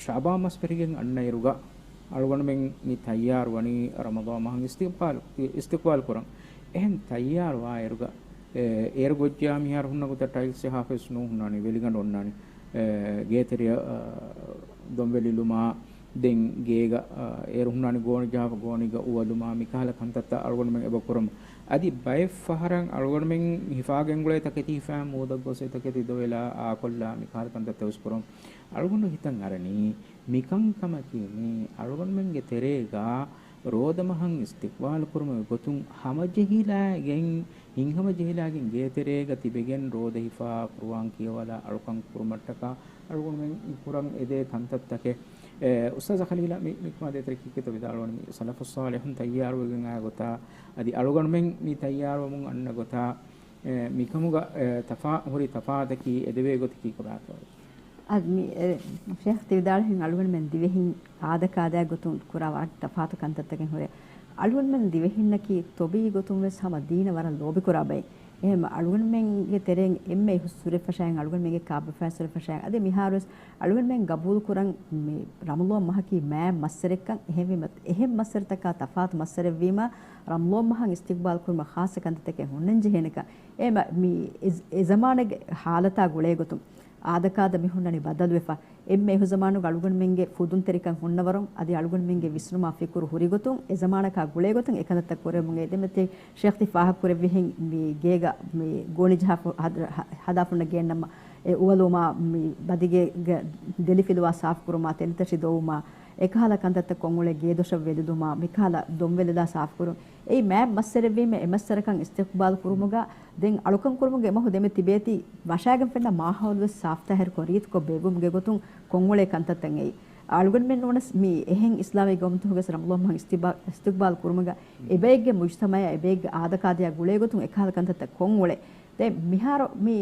ޝަޢުބާން މަސް ފެށިގެން އަންނައިރުގަ އަޅުގަނޑުމެން މި ތައްޔާރު ވަނީ ރަމަޟާން މަހަށް އިސްތިޤްބާލު، އިސްތިޤްބާލު ކުރަން. އެހެން ތައްޔާރު ވާއިރުގަ، އެ، އޭރު ގޮއްޖާ މިހާރު ހުންނަ ގޮތަށް ޓައިލްސް ޖަހާފަވެސް ނޫން ހުންނާނީ، ވެލިގަނޑު އޮންނާނީ، އެ، ގޭތެރެއަށް، އަ، ދޮންވެލި ލުމާ، ދެން ގޭގަ، އަ، އޭރު ހުންނާނީ ގޯނި ޖަހާފަ ގޯނިގަ އުވަލުމާ، މިކަހަލަ ކަންތައްތައް އަޅުގަނޑުމެން އެބަ ކުރަމު. އަދި ބައެއް ފަހަރަށް އަޅުގަނޑުމެން ހިފާގެންގުޅޭ ތަކެތި ހިފާ މޫދަށް ގޮސް އެތަކެތި ދޮވެލާ އާކޮށްލާ މިކަހަލަ ކަންތައްތައް ވެސް ކުރަމު. އަޅުގަނޑު ހިތަށް އަރަނީ މިކަންކަމަކީ މީ އަޅުގަނޑުމެންގެ ތެރޭގަ ރޯދަމަހަށް އިސްތިޤްބާލު ކުރުމުގެ ގޮތުން ހަމަޖެހިލާގެން، ހިތްހަމަޖެހިލާގެން ގޭތެރޭގަ ތިބެގެން ރޯދަ ހިފާ ޤުރުއާން ކިޔަވާލާ އަޅުކަން ކުރުމަށްޓަކާ އަޅުގަނޑުމެން ކުރަން އެދޭ ކަންތައްތަކެއް. އެ، އުސްތާޛް ޚަލީލާ މި، މިކަމާ ދޭތެރެ ކީކޭތޯ ވިދާޅުވަނީ؟ ސަލަފުއް ޞާލިޙުން ތައްޔާރުވެގެން އާ ގޮތާ، އަދި އަޅުގަނޑުމެން މި ތައްޔާރުވަމުން އަންނަ ގޮތާ، އެ، މިކަމުގަ، އެ، ތަފާ-، ހުރި ތަފާތަކީ އެދެވޭ ގޮތަކީ ކޮބާތޯ؟ އަދި މި، އެ، ޝޭޚް ތި ވިދާޅުވިހެން އަޅުގަނޑުމެން ދިވެހިން އާދަކާދައި ގޮތުން ކުރާ ވަރަށް ތަފާތު ކަންތައްތަކެއް ހުރޭ. އަޅުގަނޑުމެން ދިވެހިންނަކީ ޠަބީޢީ ގޮތުން ވެސް ހަމަ ދީނަށް ވަރަށް ލޯބިކުރާ ބައެއް. އެހެން އަޅުގަނޑުމެންގެ ތެރެއިން އެންމެ އިހުސް ސުރެފަށާއިން، އަޅުގަނޑުމެންގެ ކާބަފައި ސުރެފަށާއިން، އަދި މިހާރުވެސް އަޅުގަނޑުމެން ގަބޫލު ކުރަން މި ރަމަޟާން މަހަކީ މާތް މައްސަރެއްކަން. އެހެންވީމަ، އެހެން މައްސަރެތަކާ ތަފާތު މައްސަރެއްވީމަ، ރަމަޟާން މަހަށް އިސްތިޤްބާލް ކުރުމަށް ޚާއްޞަ ކަންތައްތަކެއް ހުންނަން ޖެހޭނެކަން. އެ މަ-، މި އެ-، އެ ޒަމާނެއްގެ ހާލަތާ ގުޅޭގޮތުން އާދަކާދަ މި ހުންނަނީ ބަދަލުވެފަ. އެންމެ އިހު ޒަމާނުގަ އަޅުގަނޑުމެންގެ ފުދުންތެރިކަން ހުންނަވަރުން، އަދި އަޅުގަނޑުމެންގެ ވިސްނުމާ ފިކުރު ހުރިގޮތުން، އެ ޒަމާނަކާ ގުޅޭގޮތުން އެކަންތައްތައް ކުރެވުމުގެ އެދެމެތި ޝޭޚް ތި ފާހަގަކުރެއްވިހެން މި ގޭގަ މި ގޯނިޖަހާފަ ހަދ-، ހަ-، ހަދާފަ ހުންނަ ގޭންނަމަ، އެ އުވަލުވުމާ، މި ބަދިގޭގަ ދެލިފިލުވާ ސާފުކުރުމާ، ތެލިތަށި ދޮވުމާ، އެކަހަލަ ކަންތައްތައް ކޮށްއުޅޭ ގޭދޮށަށް ވެލިދުމާ، މިކަހަލަ ދޮންވެލިލާ ސާފުކުރުން. އެއީ މާތް މައްސަރެއްވީމަ، އެ މައްސަރަކަށް އިސްތިޤްބާލް ކުރުމުގަ ދެން އަޅުކަން ކުރުމުގެ އެމަހު ދެމެ ތިބޭތީ، ވަށާގެން ފެންނަ މާހައުލުވެސް ސާފްތާހިރުކޮށް ރީތިކޮށް ބޭއްވުމުގެ ގޮތުން ކޮށްއުޅޭ ކަންތައްތައް އެއީ. އަޅުގަނޑުމެން ނޫނަސް މި އެހެން އިސްލާމީ ގައުމުތަކުގަސް ރަމަޟާން މަހަށް އިސްތިބާ-، އިސްތިޤްބާލް ކުރުމުގަ އެބައެއްގެ މުޖްތަމަޢާ އެބައެއްގެ އާދަކާދަޔާ ގުޅޭގޮތުން އެކަހަލަ ކަންތައްތައް ކޮށްއުޅޭ. ދެން މިހާރު މި،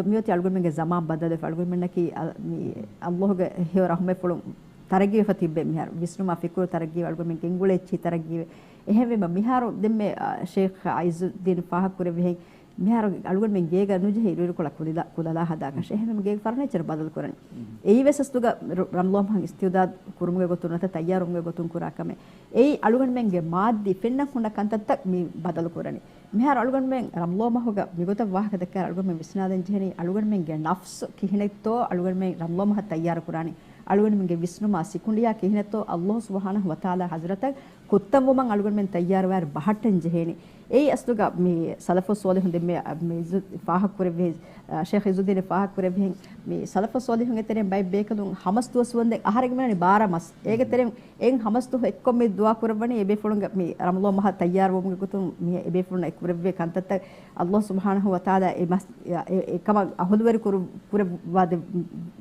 މިއޮތީ އަޅުގަނޑުމެންގެ ޒަމާން ބަދަލުވެފަ، އަޅުގަނޑުމެންނަކީ އަ-، މި ﷲ ގެ ހެޔޮ ރަޙުމަތްފުޅުން ތަރައްގީވެފަ ތިއްބެވި މިހާރު. ވިސްނުމާ ފިކުރު ތަރައްގީވެ، އަޅުގަނޑުމެން ގެންގުޅޭ އެއްޗިހި ތަރައްގީވެ. އެހެންވީމަ މިހާރު ދެންމެ، އަ، ޝޭޚް އައިޒުއްދީން ފާހަގަކުރެއްވިހެން، މިހާރު އަޅުގަނޑުމެން ގޭގަ ނުޖެހި އިރުއިރުކޮޅަށް ކުލަލާ، ކުލަލާ ހަދާކަށެއް. އެހެންވީމަ ގޭގެ ފަރުނީޗަރު ބަދަލުކުރަނީ. އެއީވެސް އަސްލުގަ ރަ-، ރަމަޟާން މަހަށް އިސްތިޢުދާދު ކުރުމުގެ ގޮތުން ނުވަތަ ތައްޔާރުވުމުގެ ގޮތުން ކުރާ ކަމެއް. އެއީ އަޅުގަނޑުމެންގެ މާއްދީ ފެންނަން ހުންނަ ކަންތައްތައް މި ބަދަލުކުރަނީ. މިހާރު އަޅުގަނޑުމެން ރަމަޟާން މަހުގަ މިގޮތަށް ވާހަކަ ދައްކާ އަޅުގަނޑުމެން ވިސްނާލަން ޖެހެނީ އަޅުގަނޑުމެންގެ ނަފްސު ކިހިނެއްތޯ އަޅުގަނޑުމެން ރަމަޟާން މަހަށް ތައްޔާރު ކުރާނީ. އަޅުގަނޑުމެންގެ ވިސްނުމާ ސިކުނޑިއާ ކިހިނެއްތޯ ﷲ ސުބްޙާނަހޫ ވަތަޢާލާ ޙަޟްރަތަށް ކުއްތަންވުމަށް އަޅުގަނޑުމެން ތައްޔާރުވާއިރު ބަހައްޓަން ޖެހޭނީ. އެއީ އަސްލުގަ މި ސަލަފު ޞާލިޙުން ދެންމެ މި އިޒު-، ފާހަގަކުރެއްވި، ޝޭޚް އިޒުއްދީން ފާހަގަކުރެއްވިހެން މި ސަލަފު ޞާލިޙުންގެ ތެރެއިން ބައެއް ބޭކަލުން ހަމަސް ދުވަސް ވަންދެން އަހަރެން މިވަނީ ބާރަ މަސް. އޭގެ ތެރެއިން އެއް ހަމަސް ދުވަހު އެއްކޮށް މި ދުޢާ ކުރައްވަނީ އެބޭފުޅުންގެ މި ރަމަޟާން މަހަށް ތައްޔާރުވުމުގެ ގޮތުން މި އެބޭފުޅުންނަށް އެ ކުރެއްވި ކަންތައްތައް ﷲ ސުބްޙާނަހޫ ވަތަޢާލާ އެ މަސް-، އެ، އެ ކަމަށް އަހުލުވެރި ކުރު-، ކުރައްވާ ދެ-،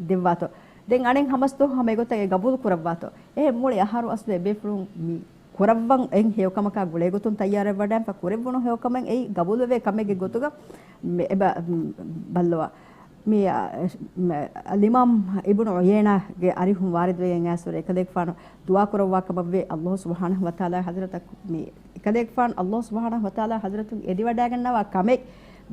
ދެއްވާތޯ. ދެން އަނެއް ހަމަސް ދުވަހު ހަމަ އެގޮތަށް އެ ގަބޫލު ކުރައްވާތޯ. އެހެން މުޅި އަހަރު އަސްލު އެބޭފުޅުން މި ކުރައްވަން އެއް ހެޔޮކަމަކާ ގުޅޭގޮތުން ތައްޔާރަށް ވަޑައިފަ ކުރެއްވުނު ހެޔޮކަމެއް އެއީ ގަބޫލުވެވޭ ކަމެއްގެ ގޮތުގަ މި އެބަ، ބައްލަވާ. މި، އަ، މަ، އަލްއިމާމް އިބްނު ޢުޔައިނާގެ އަރިހުން ވާރިދުވެގެން އައިސްވަރެ އެކަލޭގެފާނު ދުޢާ ކުރައްވާ ކަމަށްވޭ ﷲ ސުބްޙާނަހޫ ވަތަޢާލާ ޙަޟްރަތަށް މި އެކަލޭގެފާނު ﷲ ސުބްޙާނަހޫ ވަތަޢާލާ ޙަޟްރަތުން އެދިވަޑައިގަންނަވާ ކަމެއް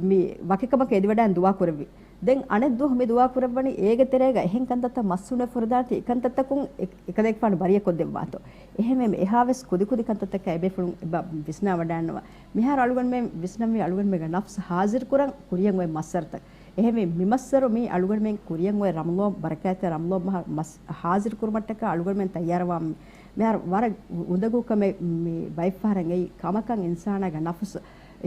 މި ވަކިކަމަކަށް އެދިވަޑައިގެން ދުޢާ ކުރެއްވި. ދެން އަނެއް ދުވަހު މި ދުޢާ ކުރައްވަނީ އޭގެ ތެރޭގަ އެހެން ކަންތައްތައް މައްސުންވެ ފުރަދާނެތީ އެކަންތައްތަކުން އެ-، އެކަލޭގެފާނު ބަރީއަތްކޮށްދެއްވާތޯ. އެހެންވެ އެހާވެސް ކުދިކުދި ކަންތައްތަކާ އެބޭފުޅުން އެބަ ވިސްނާވަޑައިގަންނަވާ. މިހާރު އަޅުގަނޑުމެން ވިސްނަންވީ އަޅުގަނޑުމެންގެ ނަފްސު ޙާޟިރުކުރަން ކުރިޔަށް އޮތް މައްސަރަތައް. އެހެންވެ މި މައްސަރު މީ އަޅުގަނޑުމެން ކުރިޔަށް އޮތް ރަމަޟާން ބަރަކާތްތެރި ރަމަޟާން މަހަށް މަސް-، ޙާޟިރުކުރުމަށްޓަކާ އަޅުގަނޑުމެން ތައްޔާރަވާ މި-، މިހާރު ވަރަށް އުނދަގޫ ކަމެއް މި ބައެއްފަހަރަށް އެއީ ކަމަކަށް އިންސާނާގެ ނަފްސު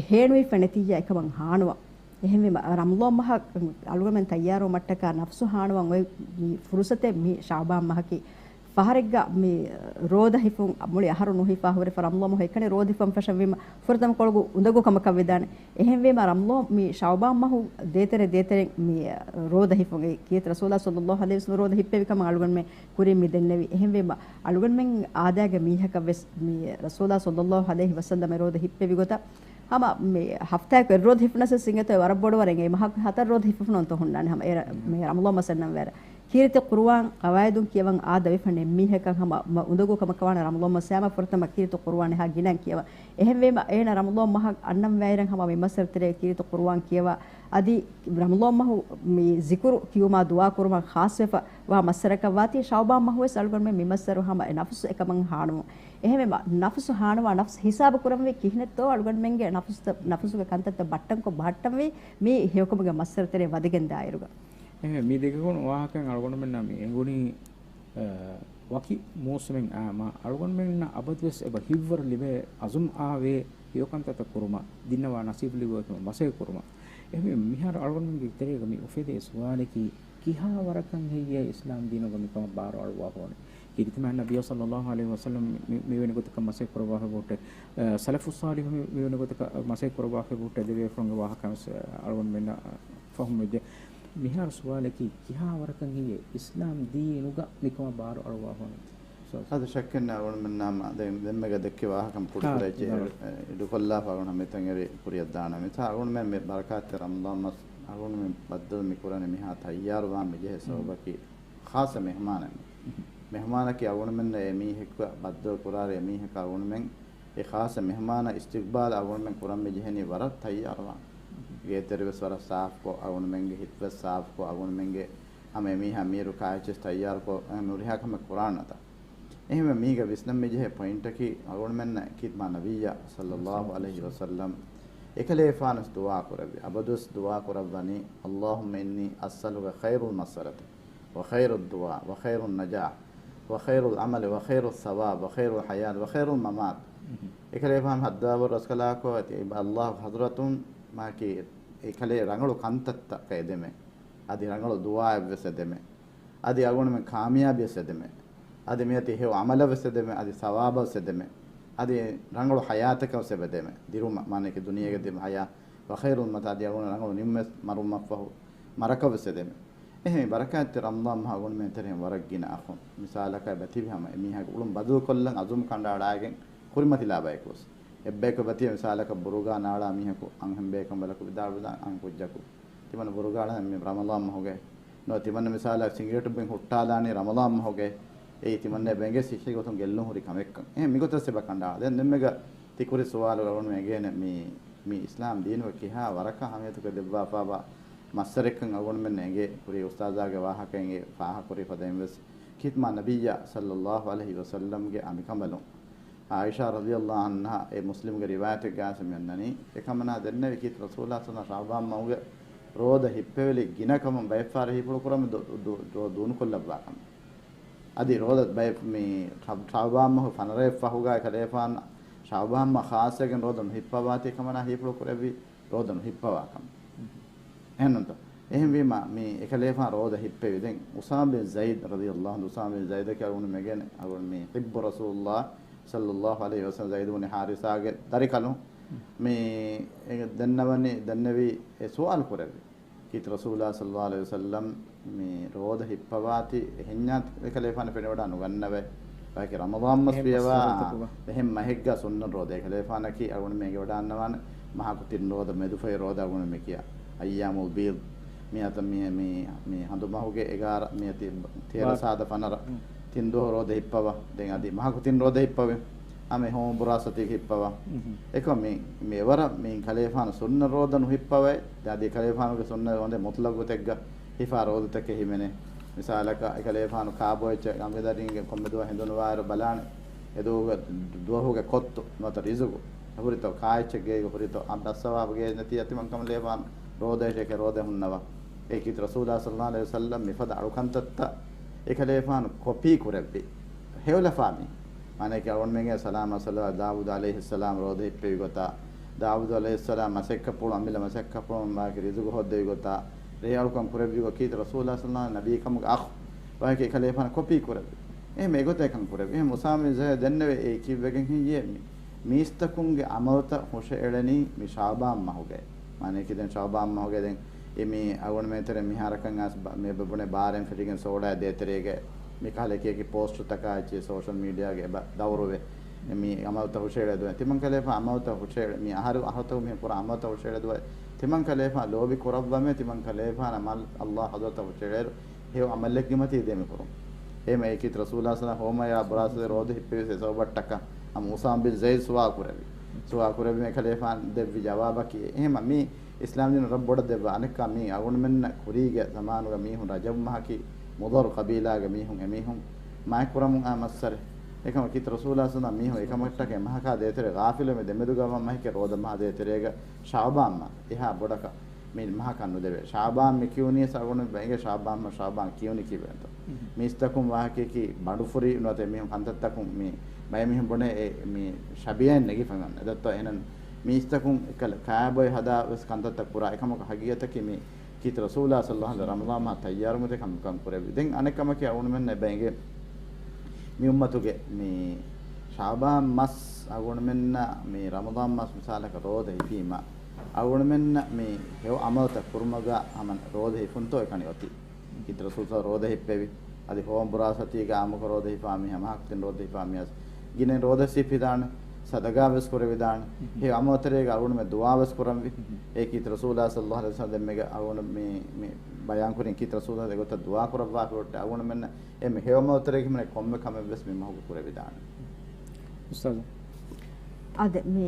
ހޭނުވިފަ ނެތިއްޔާ އެކަމަށް ހާނުވާ. އެހެންވީމަ، ރަމަޟާން މަހަށް އަޅުގަނޑުމެން ތައްޔާރުވުމަށްޓަކާ ނަފްސު ހާނުވަން އޮތް މި ފުރުޞަތެއް މި ޝަޢުބާން މަހަކީ. ފަހަރެއްގަ މި ރޯދަ ހިފުން، މުޅި އަހަރު ނުހިފާ ހުރެފަ ރަމަޟާން މަހު އެކަނި ރޯދަ ހިފަން ފަށަންވީމަ، ފުރަތަމަ ކޮޅުގަ އުނދަގޫ ކަމަކަށް ވެދާނެ. އެހެންވީމަ، ރަމަޟާން މި ޝަޢުބާން މަހު ދޭތެރެ ދޭތެރެ މި ރޯދަ ހިފުން އެ ކީރިތި ރަސޫލާ ޞައްލައްލާހު ޢަލައިހި ވަސައްލަމަ ރޯދަ ހިއްޕެވި ކަމަށް އަޅުގަނޑުމެން ކުރިން މި ދެންނެވި. އެހެންވީމަ، އަޅުގަނޑުމެން އާދައިގެ މީހަކަށް ވެސް މި ރަސޫލާ ޞައްލައްލާހު ޢަލައިހި ވަސައްލަމަ ރޯދަ ހިއްޕެވި ގޮތަށް ހަމަ މި ހަފްތާއަކު އެއްރޯދަ ހިފުނަސް އިނގޭތޯ ވަރަށް ބޮޑުވަރެއް. އެ މަހަކު ހަތަރު ރޯދަ ހިފުނު އޮންތޯ ހުންނާނެ ހަމަ އޭރަ-، މި ރަމަޟާން މަސް އަންނަން ވޭރަ. ކީރިތި ޤުރުއާން ޤަވާއިދުން ކިޔަވަން އާދަވެފަ ނެއްމީހަކަށް ހަމަ މަ-، އުނދަގޫ ކަމަކަށް ވާނެ ރަމަޟާން މަސް އައިމަ ފުރަތަމަ ކީރިތި ޤުރުއާން އެހާ ގިނައިން ކިޔަވަން. އެހެންވީމަ އޭނަ ރަމަޟާން މަހަށް އަންނަން ވާއިރަށް ހަމަ މި މައްސަރު ތެރޭ ކީރިތި ޤުރުއާން ކިޔަވާ. އަދި ރަމަޟާން މަހު މި ޒިކުރު ކިޔުމާ ދުޢާ ކުރުމަށް ޚާއްޞަވެފަ ވާ މައްސަރަކަށް ވާތީ، ޝަޢުބާން މަހުވެސް އަޅުގަނޑުމެން މި މައްސަރު ހަމަ އެ ނަފުސު އެކަމަށް ހާނުވުން. އެހެންވީމަ، ނަފުސު ހާނުވާ ނަފްސު ހިސާބު ކުރަންވީ ކިހިނެއްތޯ އަޅުގަނޑުމެންގެ ނަފުސްތަ-، ނަފުސުގެ ކަންތައްތައް ބައްޓަންކޮށް ބަހައްޓަންވީ މީ ހެޔޮކަމުގެ މައްސަރު ތެރޭ ވަދެގެން ދާއިރުގަ. އެހެންވެ، މި ދެގެން ވާހަކައިން އަޅުގަނޑުމެންނަށް މި އެނގުނީ، އަ، ވަކި މޫސުމެއް އާމާ އަޅުގަނޑުމެންނަށް އަބަދުވެސް އެބަ ހިތްވަރު ލިބޭ އަޒުމް އާވޭ ހެޔޮކަންތައްތައް ކުރުމަށް، ދިންނަވާ ނަސީބު ލިބޭ ގޮތުން މަސައްކަތް ކުރުމަށް. އެހެންވެ، މިހާރު އަޅުގަނޑުމެންގެ ތެރޭގަ މި އުފެދޭ ސުވާލަކީ، ކިހާ ވަރަކަށް ހެއްޔޭ އިސްލާމް ދީނުގަ މިކަމަށް ބާރު އަޅުއްވާފަ ވަނީ؟ ކީރިތި މާތް ނަބިއްޔާ ޞައްލައްލާހު ޢަލައިހި ވަސައްލަމް މި-، މިވެނި ގޮތަކަށް މަސައްކަތް ކުރައްވާފަ ހުއްޓޭ، އަ، ސަލަފުއް ޞާލިޙު މި-، މިވެނި ގޮތަކަށް މަސައްކަތް ކުރައްވާފަ ހުއްޓޭ، ދެބޭފުޅުންގެ ވާހަކަ ވެސް އަޅުގަނޑުމެންނަށް ފަހުމް ވެއްޖެ. މިހާރު ސުވާލަކީ، ކިހާ ވަރަކަށް ހެއްޔޭ އިސްލާމް ދީނުގަ މިކަމަށް ބާރު އަޅުއްވާފަ ވަނީ؟ އަދި ޝައްކެއް ނެތް އަޅުގަނޑުމެންނާ ދެން ދެންމެގަ ދެއްކި ވާހަކަން އާ، ޕުޑިކުރައްޗޭ ދަރު. އެ، އިޑުކޮށްލާފަ އަޅުގަނޑު ހަމަ އެތަން އެރި ކުރިއަށް ދާނަމޭ. އަޅުގަނޑުމެން މި ބަރަކާތްތެރި ރަމަޟާން މަސް އަޅުގަނޑުމެން ބައްދަލު މި ކުރަނީ މިހާ ތައްޔާރުވާން މި ޖެހޭ ސަބަބަކީ ޚާއްޞަ މެހުމާނެއް. މެހުމާނަކީ އަޅުގަނޑުމެންނަށް އެ މީހަކު ބައްދަލު ކުރާރި އެ މީހަކަށް އަޅުގަނޑުމެން އެ ޚާއްޞަ މެހުމާނަށް އިސްތިޤްބާލް އަޅުގަނޑުމެން ކުރަން މި ޖެހެނީ ވަރަށް ތައްޔާރުވާން. ގޭތެރެވެސް ވަރަށް ސާފުކޮށް، އަޅުގަނޑުމެންގެ ހިތްވެސް ސާފުކޮށް، އަޅުގަނޑުމެންގެ ހަމަ އެމީހާ މީރު ކާއެއްޗެސް ތައްޔާރުކޮށް، އެހެން ހުރިހާ ކަމެއް ކުރާނަތާ. އެހެންވެ މީގަ ވިސްނަން މިޖެހޭ ޕޮއިންޓަކީ، އަޅުގަނޑުމެންނަށް ކީ މާ ނަބިއްޔާ ޞައްލައްލާހު ޢަލައިހި ވަސައްލަމް އެކަލޭފާނަސް ދުޢާ ކުރެއްވި. އަބަދުވެސް ދުޢާ ކުރައްވަނީ، اللهم إني أسألك خير المسألة وخير الدعاء وخير النجاح وخير العمل وخير الثواب وخير الحياة وخير الممات. އެކަލޭފާނު ހައްދާވަރު ރަސްކަލާކޯ އެތި އައްލާހު ޙަޟްރަތުން މާކީ އެކަލޭ ރަނގަޅު ކަންތައްތައް އެދެމެ. އަދި ރަނގަޅު ދުޢާއެއްވެސް އެދެމެ. އަދި އަޅުގަނޑުމެން ކާމިޔާބީވެސް އެދެމެ. އަދި މިއޮތީ ހެޔޮ ޢަމަލެއްވެސް އެދެމެ. އަދި ސަވާބެއްވެސް އެދެމެ. އަދި ރަނގަޅު ޙަޔާތަކަށްވެސް އެބަދެމެ. ދިރުމަށް މާނައަކީ ދުނިޔޭގެ ދިރު ޙަޔާ، وخير الممات، އަދި އަޅުގަނޑު ރަނގަޅު ނިންމެސް މަރުމަށްފަހު މަރަކަށްވެސް އެދެމެ. އެހެން ބަރަކާތްތެރި ރަމަޟާން މަހު އަޅުގަނޑުމެން ތެރެއިން ވަރަށް ގިނަ އަޚުން. މިސާލަކަށް އެބަތިބި ހަމަ އެމީހާގެ އުޅުން ބަދަލުކޮށްލަން އަޒުމް ކަނޑައަޅާގެން ކުރިމަތިލާ ބަޔަކުވެސް. އެއްބަޔަކު އެބަތިބި މިސާލަކަށް ބުރުގާ ނާޅާ މީހަކު އަންހެން ބޭކަންބަލަކު ވިދާޅުވިދާން އަން ކުއްޖަކު. ތިމަން ބުރުގާ އަޅަން މި ރަމަޟާން މަހުގައި. ނުވަ ތިމަން މިސާލަށް ސިނގިރޭޓު ބިން ހުއްޓާލާނީ ރަމަޟާން މަހުގައި. އެއީ ތިމަންނަ ބެނގޭ ސިއްހީ ގޮތުން ގެއްލުން ހުރި ކަމެއްކަން. އެހެން މިގޮތަށް އެބަ ކަނޑައަޅާ. ދެން ދެންމެގަ ތި ކުރި ސުވާލު އަޅުގަނޑުމެން އެނގޭނެ މި، މި އިސްލާމް ދީނުގަ ކިހާ ވަރަކަށް އަހަމިޔަތުކޮށް ދެއްވާފާވާ މައްސަރެއްކަން އަޅުގަނޑުމެން އެނގޭ ކުރީ އުސްތާޒާގެ ވާހަކައިން އެ ފާހަގަކުރި ފަދައިން ވެސް ކީ މާ ނަބިއްޔާ ޞައްލައްލާހު ޢަލައިހި ވަސައްލަމްގެ އަނބިކަނބަލުން ޢާއިޝާ ރަޟިޔައްލާހު ޢަންހާ އެ މުސްލިމްގެ ރިވާޔަތެއްގައި މި އަންނަނީ، އެކަމަނާ ދެންނެވި ކީރިތި ރަސޫލާ ޞައްލައްލާހު ޢަލައިހި ވަސައްލަމް ޝަޢުބާން މަހުގެ ރޯދަ ހިއްޕެވިލި ގިނަ ކަމުން ބައެއްފަހަރަށް ހީފުޅު ކުރަމުން ދު-، ދު-، ދު-، ދޫނުކޮށްލައްވާ ކަމަށް. އަދި ރޯދަ ބައެއް މި ޝަ-، ޝަޢުބާން މަހު ފަނަރައެއް ފަހުގަ އެކަލޭފާނު ޝަޢުބާން މަހު ޚާއްޞަވެގެން ރޯދަ ނުހިއްޕަވާތީ ކަމަނާ ހީފުޅު ކުރެއްވި ރޯދަ ނުހިއްޕަވާ ކަމަށް. އެހެންނޫންތޯ؟ އެހެންވީމަ، މި އެކަލޭފާނު ރޯދަ ހިއްޕެވި. ދެން އުސާމާ ބިން ޒައިދު ރަޟިޔައްލާހު ޢަންހު، އުސާމާ ބިން ޒައިދަކީ އަޅުގަނޑު މިގޭނެ، އަޅުގަނޑު މި ޙިއްބު ރަސޫލުﷲ ޞައްލައްލާހު ޢަލައިހި ވަސައްލަމް، ޒައިދު ބިން ޙާރިސާގެ ދަރިކަލުން. މި އެ ދެންނަވަނީ، ދެންނެވީ އެ ސުވާލު ކުރެއްވި. ކީރިތި ރަސޫލާ ޞައްލައްލާހު ޢަލައިހި ވަސައްލަމް މި ރޯދަ ހިއްޕަވާތީ އެހެންޏާ އެކަލޭފާނު ފެނިވަޑާ ނުގަންނަވައި. ވަކި ރަމަޟާން މަސް އެހެން ފިޔަވާ، މައްސަރުތަކުގަ. އެހެން މަހެއްގަ ސުންނަ ރޯދަ އެކަލޭފާނަކީ އަޅުގަނޑުމެން އެނގިވަޑާންނަވާނެ މަހަކު ތިން ރޯދަ، މެދުފަހި ރޯދަ އަޅުގަނޑުމެން މި ކިޔާ. އައްޔާމުލް ބީޟް. މި އަތަ މި، މި، މި ހަނދުމަހުގެ އެގާރަ، މި އަތި ތޭރަ ސާދަ ފަނަރަ. ތިން ދުވަހު ރޯދަ ހިއްޕަވާ. ދެން އަދި މަހަކު ތިން ރޯދަ ހިއްޕަވެ. އަމެ ހޯމް ބުރާސަތީގެ ހިއްޕަވާ. އެކަމް މި، މި އެވަރަށް މި ކަލޭފާނު ސުންނަ ރޯދަ ނުހިއްޕަވައި. ދެން އަދި ކަލޭފާނުގެ ސުންނަ ރޯދަ މުތުލަގު ތެއްގަ ހިފާ ރޯދަތަކެއް ހިމެނޭ. މިސާލަކަށް، އެކަލޭފާނު ކާބޮއެއްޗެއް އަނބިދަރިންގެ ކޮންމެ ދުވަހު ހެނދުނުވާއިރު ބަލާނެ، އެ ދުވަހުގެ ދުވަހުގެ ކޮއްތު ނުވަތަ ރިޒުގު ހުރިތޯ، ކާއެއްޗެއް ގޭގަ ހުރިތޯ، އަ، ދައްސަވާ ގޭ ނެތި އަތިމަން ކަމަށް ލޭވާން ރޯދައިށޭކޭ ރޯދަ ހުންނަވާ. އެކީ ރަސޫލާ ޞައްލައްލާހު ޢަލައިހި ވަސައްލަމް މިފަދަ އަޅު ކަންތައްތައް އެކަލޭފާނު ކޮޕީ ކުރެއްވި. ހެޔޮލަފާ މީ. މާނައަކީ އަޅުގަނޑުމެންގެ ސަލާމަތް ސަލާ ދާވޫދު ޢަލައިހިއްސަލާމް ރޯދަ ހިއްޕެވި ގޮތާ، ދާވޫދު ޢަލައިހިއްސަލާމް މަސައްކަތްޕުޅު، އަމިއްލަ މަސައްކަތްޕުޅުން ވާކި ރިޒުގު ހޯއްދެވި ގޮތާ، ރޭއަޅުކަން ކުރެއްވި ގޮތް ކީރިތި ރަސޫލާ ޞައްލައްލާހު ޢަލައިހި ވަސައްލަމް ނަބީކަމުގެ އަޚު ވާކި އެކަލޭފާނު ކޮޕީ ކުރެއްވި. އެހެން އެގޮތަށް އެކަން ކުރެއްވި. އެހެން އުސާމާ ބިން ޒައިދު ދެންނެވެ އެ ކިއްވެގެން ހިންޖެހޭ މީސްތަކުންގެ ޢަމަލުތައް ހުށައެޅެނީ މި ޝަޢުބާން މަހުގައި. މާނައަކީ ދެން ޝަޢުބާން މަހުގައި ދެން އެ މީ އަޅުގަނޑުމެން ތެރެ މިހާރަކަށް އައިސް ބަ-، މި ބުނެ ބާރެއް ފެށިގެން ސޯޑާ ދޭތެރޭގަ މި ކަހަލަ އެކި އެކި ޕޯސްޓުތަކާ އެއްޗެއް ސޯޝަލް މީޑިއާގަ އެބަ ދައުރުވެ. އެ މީ އަމަލުތައް ހުށައެޅޭ ދުވަހެއް. ތިމަން ކަލޭފާ އަމަލުތައް ހުށައެޅޭ، މި އަހަރު އަހަރުތަކު މި ކުރާ އަމަލުތައް ހުށައެޅޭ ދުވަހެއް. ތިމަން ކަލޭފާ ލޯބި ކުރައްވަމޭ، ތިމަން ކަލޭފާނަށް މަ-، ﷲ ޙަޟްރަތަށް ހުށައެޅޭއިރު ހެޔޮ ޢަމަލެއްގެ މަތީ ދޭމި ކުރުން. އެހެމަ އެކީ ރަސޫލާ ޞައްލައްލާހު ޢަލައިހި ވަސައްލަމް ހޯމަޔާ ބުރާސަތެއް ރޯދަ ހިއްޕެވި ސެ ސަބަބަށްޓަކާ އަމް އުސާމާ ބިން ޒައިދު ސުވާލު ކުރެއްވި. ސުވާލު ކުރެއްވީމަ އެކަލޭފާނު ދެއްވި ޖަވާބަކީ. އެހެމަ މީ އިސްލާމް ދީނު ރަށް ބޮޑަށް ދެއްވާ. އަނެއްކާ މީ އަޅުގަނޑުމެންނަށް ކުރީގެ ޒަމާނުގަ މީހުން ރަޖަބު މަހަކީ މުޟައްރު ޤަބީލާގެ މީހުން އެމީހުން މާތްކުރަމުން އާ މައްސަރެ. އެކަމަކީ ރަސޫލާ ޞައްލައްލާހު ޢަލައިހި ވަސައްލަމް މީހުން އެކަމަށްޓަކައި މަހަކާ ދޭތެރޭ ޣާފިލުވެ ދެމެދުގަ ވަން މަހެކޭ ރޯދަ މަހާ ދޭތެރޭގަ ޝަޢުބާން މަހު އެހާ ބޮޑަކަށް މި މަހަކަށް ނުދެވޭ. ޝަޢުބާން މި ކިޔުނީ އަޅުގަނޑު ބައިގެ ޝަޢުބާން މަ-، ޝަޢުބާން ކިޔުނީ ކީއްވެގެންތޯ؟ މީސްތަކުން ވާހަކައަކީ ބަނޑުފުރި ނުވަތަ މީހުން ކަންތައްތަކުން މި ބައެއް މީހުން ބުނޭ އެ މި ޝަބިޔައިން ނެގިފަ މި އަންނަ. އެދައްތޯ އެހެނަން މީސްތަކުން އެކަލަ ކާބޮއި ހަދާ ވެސް ކަންތައްތައް ކުރާ. އެކަމަކު ހަގީގަތަކީ މި ކީރިތި ރަސޫލާ ޞައްލައްލާހު ޢަލައިހި ވަސައްލަމް ރަމަޟާން މަހަށް ތައްޔާރުވުމުގެ ކަންކަން ކުރެއްވި. ދެން އަނެއް ކަމަކީ އަޅުގަނޑުމެންނަށް އެބަ އެނގޭ މި އުއްމަތުގެ މި ޝަޢުބާން މަސް އަޅުގަނޑުމެންނަށް މި ރަމަޟާން މަސް މިސާލަކަށް ރޯދަ ހިފީމަ އަޅުގަނޑުމެންނަށް މި ހެޔޮ ޢަމަލުތައް ކުރުމުގަ ހަމަ ރޯދަ ހިފުންތޯ އެކަނި އޮތީ. ކީރިތި ރަސޫލާ ރޯދަ ހިއްޕެވި. އަދި ހޯމް ބުރާސަތީގަ އާއްމުކޮށް ރޯދަ ހިފާ މީހާ މަހަކު ތިން ރޯދަ ހިފާ މީހާ ގިނައިން ރޯދަ ހިފިދާނެ. ސަދަގާ ވެސް ކުރެވިދާނެ. ހެޔޮ ޢަމަލުތެރޭގަ އަޅުގަނޑުމެން ދުޢާ ވެސް ކުރަންވީ. އެކީ ރަސޫލާ ޞައްލައްލާހު ޢަލައިހި ވަސައްލަމް ދެންމެގަ އަޅުގަނޑު މި، މި ބަޔާން ކުރިން ކީރިތި ރަސޫލާ އެގޮތަށް ދުޢާ ކުރައްވާފަ އޮތް އަޅުގަނޑުމެންނަށް އެ މި ހެޔޮ ޢަމަލުތެރޭގަ ހިމެނޭ ކޮންމެ ކަމެއް ވެސް މި މަހުގަ ކުރެވިދާނެ. އުސްތާޛު، އާދެ، މި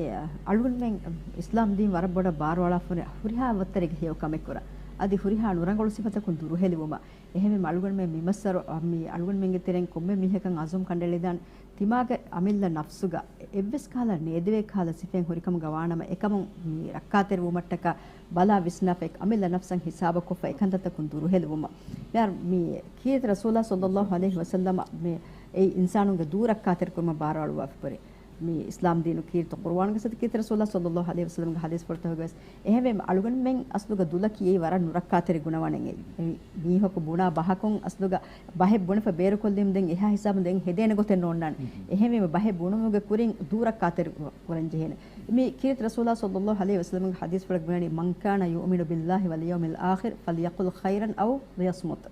އަޅުގަނޑުމެން އިސްލާމް ދީން ވަރަށް ބޮޑަށް ބާރުއަޅާފަ ހުރި ހުރިހާ ވައްތަރެއްގެ ހެޔޮ ކަމެއް ކުރާ. އަދި ހުރިހާ ނުރަނގަޅު ސިފަތަކުން ދުރުހެލިވުމަށް. އެހެންވީމަ އަޅުގަނޑުމެން މި މައްސަރު، މި އަޅުގަނޑުމެންގެ ތެރެއިން ކޮންމެ މީހަކަށް އަޒުމް ކަނޑައެޅިދާނެ. ތިމާގެ އަމިއްލަ ނަފްސުގަ އެއްވެސް ކަހަލަ ނޭދެވޭ ކަހަލަ ސިފައެއް ހުރިކަމުގަ ވާނަމަ، އެކަމުން މި ރައްކާތެރިވުމަށްޓަކާ ބަލާ ވިސްނާފަ، އެ އަމިއްލަ ނަފްސަށް ހިސާބަށް ކޮށްފަ އެކަންތައްތަކުން ދުރުހެލިވުމަށް. މިހާރު މި ކީރިތި ރަސޫލާ ޞައްލައްލާހު ޢަލައިހި ވަސައްލަމަ މި އެއީ އިންސާނުންގެ ދޫ ރައްކާތެރިކުރުމަށް ބާރުއަޅުއްވާފަ ކުރި. މި އިސްލާމް ދީނު ކީރިތި ޤުރުއާންގެ ސަތި ކީރިތި ރަސޫލާ ޞައްލައްލާހު ޢަލައިހި ވަސައްލަމްގެ ޙަދީޘްފުޅުތަކުގަވެސް. އެހެންވީމަ އަޅުގަނޑުމެން އަސްލުގަ ދުލަކީ އެއީ ވަރަށް ނުރައްކާތެރި ގުނަވަނެއް. އެ މީހަކު ބުނާ ބަހަކުން އަސްލުގަ ބަހެއް ބުނެފަ ބޭރުކޮށްލީމަ ދެން އެހާ ހިސާބުން ދެން ހެދޭނެ ގޮތެއް ނޯންނާނެ. އެހެންވީމަ ބަހެއް ބުނުމުގެ ކުރިން ދޫ ރައްކާތެރި ކުރަން ޖެހޭނެ. މި ކީރިތި ރަސޫލާ ޞައްލައްލާހު ޢަލައިހި ވަސައްލަމްގެ ޙަދީޘްފުޅަކަށް ބުނަނީ، "من كان يؤمن بالله واليوم الآخر فليقل خيرا أو ليصمت."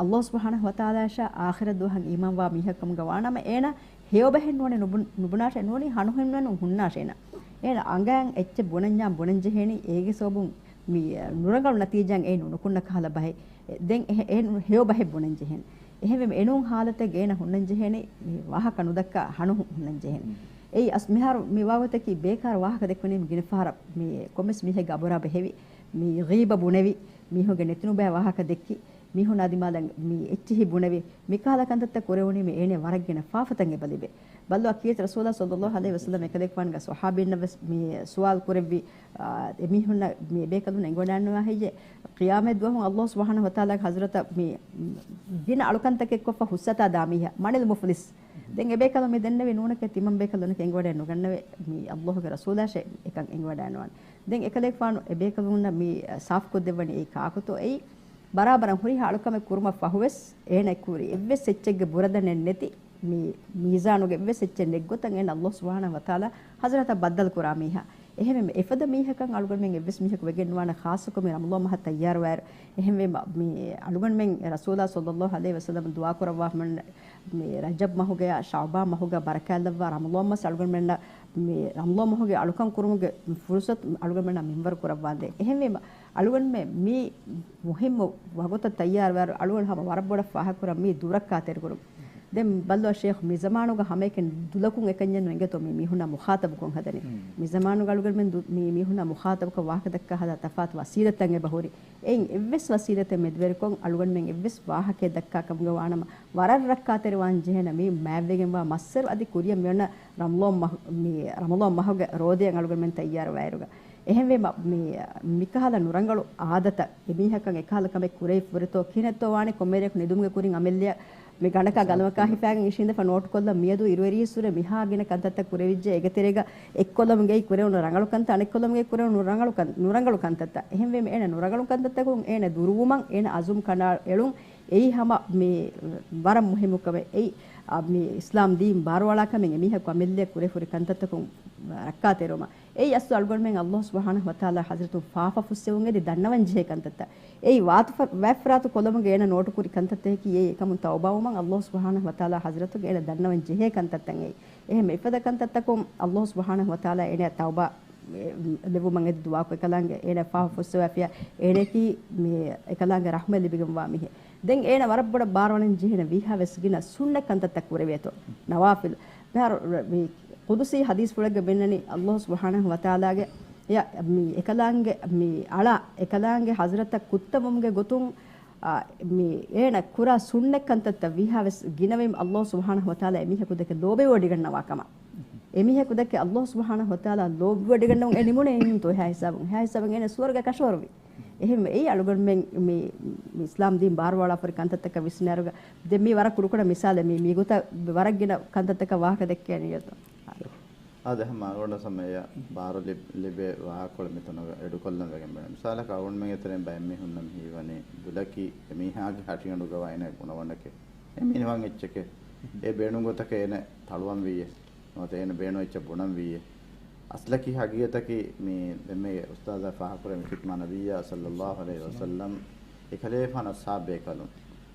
ﷲ ސުބްޙާނަހު ވަތަޢާލާއަށާ އާޚިރަތް ދުވަހަށް އީމާންވާ މީހަކަމުގަ ވާނަމަ، އޭނާ ހެޔޮބަހެއް ނޫނީ ނުބުން-، ނުބުނާށޭ، ނޫނީ ހަނުހެނުން ހުންނާށޭނާ. އޭނާ އަނގަޔަށް އެއްޗެއް ބުނަންޏާ ބުނަން ޖެހޭނީ، އޭގެ ސަބަބުން މި ނުރަނގަޅު ނަތީޖާއެއް އެއީ ނުކުންނަ ކަހަލަ ބަހެއް. ދެން އެ-، އެ ހެޔޮ ބަހެއް ބުނަން ޖެހޭނެ. އެހެންވެ އެނޫން ހާލަތެއްގަ އޭނާ ހުންނަން ޖެހޭނީ، މި ވާހަކަ ނުދައްކާ ހަނު ހު-، ހުންނަން ޖެހޭނެ. އެއީ އަސް މިހާރު މި ވާގޮތަކީ ބޭކާރު ވާހަކަ ދެއްކުނީ ގިނަ ފަހަރަށް މި ކޮންމެސް މީހެއްގެ އަބުރާ ބެހެވި، މި ޣީބަ ބުނެވި، މީހުންގެ ނެތިނުބައި ވާހަކަ ދެއްކި، މީހުންނާ ދިމާލަށް މި އެއްޗިހި ބުނެވި، މިކަހަލަ ކަންތައްތައް ކުރެވުނީމަ އޭނަ ވަރަށް ގިނަ ފާފަތައް އެބަ ލިބޭ. ބައްލަވާ ކީރިތި ރަސޫލާ ޞައްލައްލާހު ޢަލައިހި ވަސައްލަމް އެކަލޭގެފާނުގެ ޞަޙާބީންނަށް ވެސް މި ސުވާލު ކުރެއްވި، އާ، އެމީހުންނަށް މި ބޭކަލުން އެނގިވަޑައިގަންނަވާ ހެއްޔޭ؟ ޤިޔާމަތް ދުވަހު ﷲ ސުބްޙާނަހު ވަތަޢާލާގެ ޙަޟްރަތަށް މި ގިނަ އަޅުކަންތަކެއް ކޮށްފަ ހުސްއަތާ ދާ މީހާ، މަނިލް މުފްލިސް. ދެން އެބޭކަލުން މި ދެންނެވި ނޫނެކޭ ތިމަން ބޭކަލުންނަކަށް އެނގިވަޑައެއް ނުގަންނަވޭ، މި ﷲ ގެ ރަސޫލާށޭ އެކަން އެނގިވަޑައިގަންނަވާނެ. ދެން އެކަލޭގެފާނު އެބޭކަލުންނަށް މި ސާފުކޮށްދެއްވަނީ އެއީ ކާކުތޯ؟ އެއީ ބަރާބަރަށް ހުރިހާ އަޅުކަމެއް ކުރުމަށް ފަހުވެސް އޭނަ ކުރި އެއްވެސް އެއްޗެއްގެ ބުރަދަނެއް ނެތި، މި މީޒާނުގެ އެއްވެސް އެއްޗެއް ނެތްގޮތަށް އޭނަ ﷲ ސުބްޙާނަހު ވަތަޢާލާ ޙަޟްރަތަށް ބައްދަލުކުރާ މީހާ. އެހެންވެ އެފަދަ މީހަކަށް އަޅުގަނޑުމެން އެއްވެސް މީހަކު ވެގެން ނުވާނެ، ޚާއްޞަކޮށް މި ރަމަޟާން މަހަށް ތައްޔާރުވާއިރު. އެހެންވީމަ މި އަޅުގަނޑުމެން ރަސޫލާ ޞައްލައްލާހު ޢަލައިހި ވަސައްލަމަށް ދުޢާކުރައްވާފަ މި ރަޖަބް މަހުގަޔާ ޝަޢުބާން މަހުގަ ބަރަކާތްލައްވާ ރަމަޟާން މަސް އަޅުގަނޑުމެންނަށް މި ރަމަޟާން މަހުގެ އަޅުކަން ކުރުމުގެ ފުރުޞަތު އަޅުގަނޑުމެންނަށް މިންވަރު ކުރައްވާނދޭ. އެހެންވީމަ އަޅުގަނޑުމެން މި މުހިއްމު ވަގުތަށް ތައްޔާރުވާއިރު އަޅުގަނޑު ހަމަ ވަރަށް ބޮޑަށް ފާހަގަކުރަން މީ ދޫ ރައްކާތެރިކުރުން. ދެން ބައްލަވާ ޝޭޚް، މި ޒަމާނުގަ ހަމައެކަނި ދުލަކުން އެކަންޏެއް ނުއެނގޭތޯ މި މީހުންނާ މުޚާޠަބުކޮށް ހަދަނީ. މި ޒަމާނުގަ އަޅުގަނޑުމެން ދު-، މި މީހުންނާ މުޚާޠަބުކޮށް ވާހަކަ ދައްކާ ހަދާ ތަފާތު ވަސީލަތްތައް އެބަ ހުރި. އެއިން އެއްވެސް ވަސީލަތެއް މެދުވެރިކޮށް އަޅުގަނޑުމެން އެއްވެސް ވާހަކައެއް ދައްކާ ކަމުގަ ވާނަމަ، ވަރަށް ރައްކާތެރިވާން ޖެހޭނެ މި މާތްވެގެންވާ މައްސަރު އަދި ކުރިއަށް މިއޮންނަ ރަމަޟާން މަހު-، މި ރަމަޟާން މަހުގެ ރޯދައަށް އަޅުގަނޑުމެން ތައްޔާރުވާއިރުގަ. އެހެންވީމަ، މި، މިކަހަލަ ނުރަނގަޅު އާދަތައް އެމީހަކަށް އެކަހަލަ ކަމެއް ކުރެވިފަ ހުރެތޯ ކިހިނެއްތޯ ވާނެ، ކޮންމެ ރެއަކު ނިދުމުގެ ކުރިން އަމިއްލައަށް މި ގަނޑަކާ ގަލަމަކާ ހިފާގެން އިށީނދެފަ ނޯޓުކޮށްލަން މިއަދު އިރުއެރިއަސްވުރެ މިހާ ގިނަ ކަންތައްތައް ކުރެވިއްޖެ. އޭގެތެރޭގަ އެއްކޮލަމުގައި ކުރެވުނު ރަނގަޅު ކަންތައް، އަނެއްކޮލަމުގައި ކުރެވުނު ރަނގަޅު ކަން-، ނުރަނގަޅު ކަންތައްތައް. އެހެންވީމަ އޭނަ ނުރަނގަޅު ކަންތައްތަކުން އޭނަ ދުރުވުމަށް އޭނަ އަޒުމް ކަނޑައެޅުން އެއީ ހަމަ މި ވަރަށް މުހިއްމު ކަމެއް. އެއީ، އާ، މި އިސްލާމް ދީން ބާރުއަޅާ ކަމެއް އެމީހަކު އަމިއްލައަށް ކުރެފަ ހުރި ކަންތައްތަކުން ރައްކާތެރިވުމަށް. އެއީ އަސްލު އަޅުގަނޑުމެން ﷲ ސުބްޙާނަހު ވަތަޢާލާ ޙަޟްރަތުން ފާފަ ފުއްސެވުން އެދި ދަންނަވަން ޖެހޭ ކަންތައްތައް. އެއީ ވާތު ފަ-، ވާތްފަރާތު ކޮލަމުގެ އޭނަ ނޯޓުކުރި ކަންތައްތަކަކީ އެއީ އެކަމުން ތައުބާވުމަށް ﷲ ސުބްޙާނަހު ވަތަޢާލާ ޙަޟްރަތުގެ އޭނަ ދަންނަވަން ޖެހޭ ކަންތައްތައް އެއީ. އެހެން އެފަދަ ކަންތައްތަކުން ﷲ ސުބްޙާނަހު ވަތަޢާލާ އޭނަ ތައުބާ އެ، ލެއްވުމަށް އެދި ދުޢާކޮށް އެކަލާނގެ އޭނަ ފާފަ ފުއްސަވާފިޔާ އޭނައަކީ މި އެކަލާނގެ ރަޙްމަތް ލިބިގެންވާ މީހެއް. ދެން އޭނަ ވަރަށް ބޮޑަށް ބާރުއަޅަން ޖެހޭނެ ވީހާވެސް ގިނަ ސުންނަތް ކަންތައްތައް ކުރެވޭތޯ. ނަވާފިލް. މިހާރު މި ޤުދުސީ ޙަދީޘްފުޅެއްގަ ބެންނަނީ ﷲ ސުބްޙާނަހު ވަތަޢާލާގެ އެ، މި އެކަލާނގެ މި އަޅާ އެކަލާނގެ ޙަޟްރަތަށް ކުއްތަމުމުގެ ގޮތުން، އާ، މި އޭނަ ކުރާ ސުންނަތް ކަންތައްތައް ވީހާވެސް ގިނަވީމަ ﷲ ސުބްޙާނަހު ވަތަޢާލާ އެމީހަކު ދެކެ ލޯބިވޮޑިގަންނަވާ ކަމަށް. އެމީހަކު ދެކެ ﷲ ސުބްޙާނަހު ވަތަޢާލާ ލޯބިވޮޑިގަންނަވަން އެ ނިމުނެ އިންތޯ އެހާ ހިސާބުން، އެހާ ހިސާބުން އޭނަ ސުވަރުގެ ކަށަވަރުވި. އެހެން އެއީ އަޅުގަނޑުމެން މި، މި އިސްލާމް ދީން ބާރުއަޅާފަ ހުރި ކަންތައްތަކަށް ވިސްނާއިރުގަ ދެން މި ވަރަށް ކުޑަކުޑަ މިސާލެއް މި، މިގޮތަށް ވަރަށް ގިނަ ކަންތައްތަކަށް ވާހަކަ ދެއްކޭނެ އިރުތޯ. އާދެ، ހަމަ އަޅުގަނޑަށް ސަމައްޔަށް ބާރު ލިބް-، ލިބޭ ވާހަކަކޮޅެއް މިތަނުގަ އެޑުކޮށްލަން ވެގެން ބުނެ. މިސާލަކަށް އަޅުގަނޑުމެންގެ ތެރެއިން ބައެއް މީހުންނަށް މި ހީވަނީ ދުލަކީ އެމީހާގެ ހަށިގަނޑުގަވާ އޭނަ ގުނަވަނެކޭ. އެ މިނިވަން އެއްޗެކޭ. އެ ބޭނުން ގޮތަކަށް އޭނަ ތަޅުވަން ވީއޭ. ނުވަތަ އޭނަ ބޭނުން އެއްޗެއް ބުނަން ވީއޭ. އަސްލަކީ ހަގީގަތަކީ މި އެންމެ އުސްތާޛާ ފާހަގަކުރެއްވި މި ޚިތްމާ ނަބިއްޔާ ޞައްލައްލާހު ޢަލައިހި ވަސައްލަމް އެކަލޭފާނު އަޞްޙާބުބޭކަލުން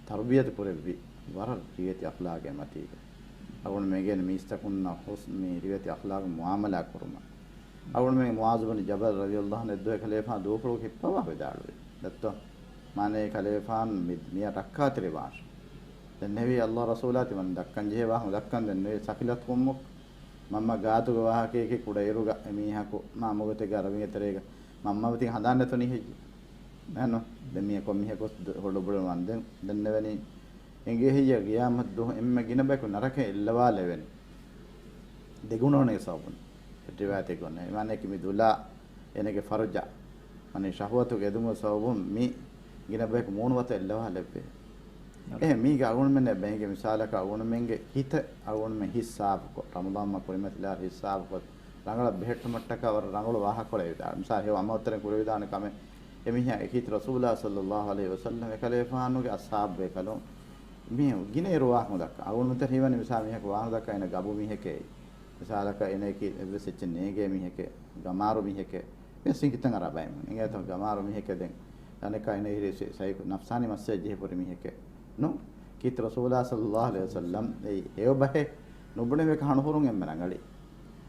ތަރުބިޔަތު ކުރެއްވި ވަރަށް ރިވެތި އަޚްލާގެއް މަތީގަ. އަޅުގަނޑުމެން އެނގޭނެ މީސްތަކުންނަށް ޙުސް-، މި ރިވެތި އަޚްލާގު މުޢާމަލާ ކުރުމަށް. އަޅުގަނޑުމެން މުޢާޛު ބުނު ޖަބަލް ރަޟިޔައްލާހު ޢަންހު އެއްދުވަހު އެކަލޭފާނު ދުވަފުޅުގަ ހިއްޕަވާ ވިދާޅުވި. ދައްތޯ؟ މާނައީ ކަލޭފާނު މި-، މިއަށް ރައްކާތެރިވާށޭ. ދެން ނެވީ ﷲ ރަސޫލާ ތިމަން ދައްކަން ޖެހޭ ވާހަކަ ދައްކަން ދެން ނުވޭ ސަކިލަތުކުރުމު. މަންމަ ގާތުގެ ވާހަކައެކޭ ކުޑައިރުގަ އެ މީހަކު މާ މަގުތެއްގަ ރަވިގެ ތެރޭގަ މަންމަ ތި ހަނދާން ނެތުނީ ހެއްޔެ؟ އެހެންނު؟ ދެން މީހަކު މީހަކު ހޮޑުބުޅު ވަންދެން ދެންނެވެނީ. އެނގޭ ހެއްޔެ ގިޔާމަތް ދުވަހު އެންމެ ގިނަ ބަޔަކު ނަރަކައިން އެއްލަވާލެވެނީ. ދެގުނަ ހުންނެ ސަބަބުން. ރިވާޔަތެއް ގޮންނެ. މާނައަކީ މި ދުލާ އޭނަގެ ފަރުޖާ. މާނަ ޝަހުވަތުގެ އެދުމުގެ ސަބަބުން މި ގިނަ ބަޔަކު މޫނު ވަތަށް އެއްލަވާލެއްވޭ. އެހެން މީގެ އަޅުގަނޑުމެންނަށް ބެހިގެ މިސާލަކަށް އަޅުގަނޑުމެންގެ ހިތަށް އަޅުގަނޑުމެން ހިތް ސާފުކޮށް، ރަމަޟާން މަހު ކުރިމަތިލާ ހިތް ސާފުކޮށް، ރަނގަޅަށް ބެހެއްޓުމަށްޓަކާ ވަރަށް ރަނގަޅު ވާހަކަކޮޅެއް ވިދާޅު. މިސާލު ހެޔޮ އަމަލުތެރިން ކުރެވިދާނެ ކަމެއް. އެމީހާ އެކީ ރަސޫލާ ޞައްލައްލާހު ޢަލައިހި ވަސައްލަމް އެކަލޭފާނުގެ އަޞްޙާބުބޭކަލުން މީ ގިނަ އިރު ވާހަކަ ދައްކާ. އަޅުގަނޑުމެން ތެރެ ހީވަނީ މިސާލު މީހަކު ވާހަކަ ދައްކާ އޭނަ ގަބު މީހެކޭ. މިސާލަކަށް އޭނައަކީ އެއްވެސް އެއްޗެއް ނޭނގޭ މީހެކޭ، ގަމާރު މީހެކޭ. ވެސް ހިނގިތަން އަރާ ބައެއް މީހުން އެނގޭތޯ ގަމާރު މީހެކޭ ދެން. އަނެއްކާ އޭނަ ހިރި ސަ-، ސައިކު ނަފްސާނީ މައްސަލަ ޖެހި ހުރި މީހެކޭ. ނޫން. ކީރިތި ރަސޫލާ ޞައްލައްލާހު ޢަލައިހި ވަސައްލަމް އެއީ ހެޔޮ ބަހެއް ނުބުނެވޭކަށް ހަނުހުރުން އެންމެ ރަނގަޅީ.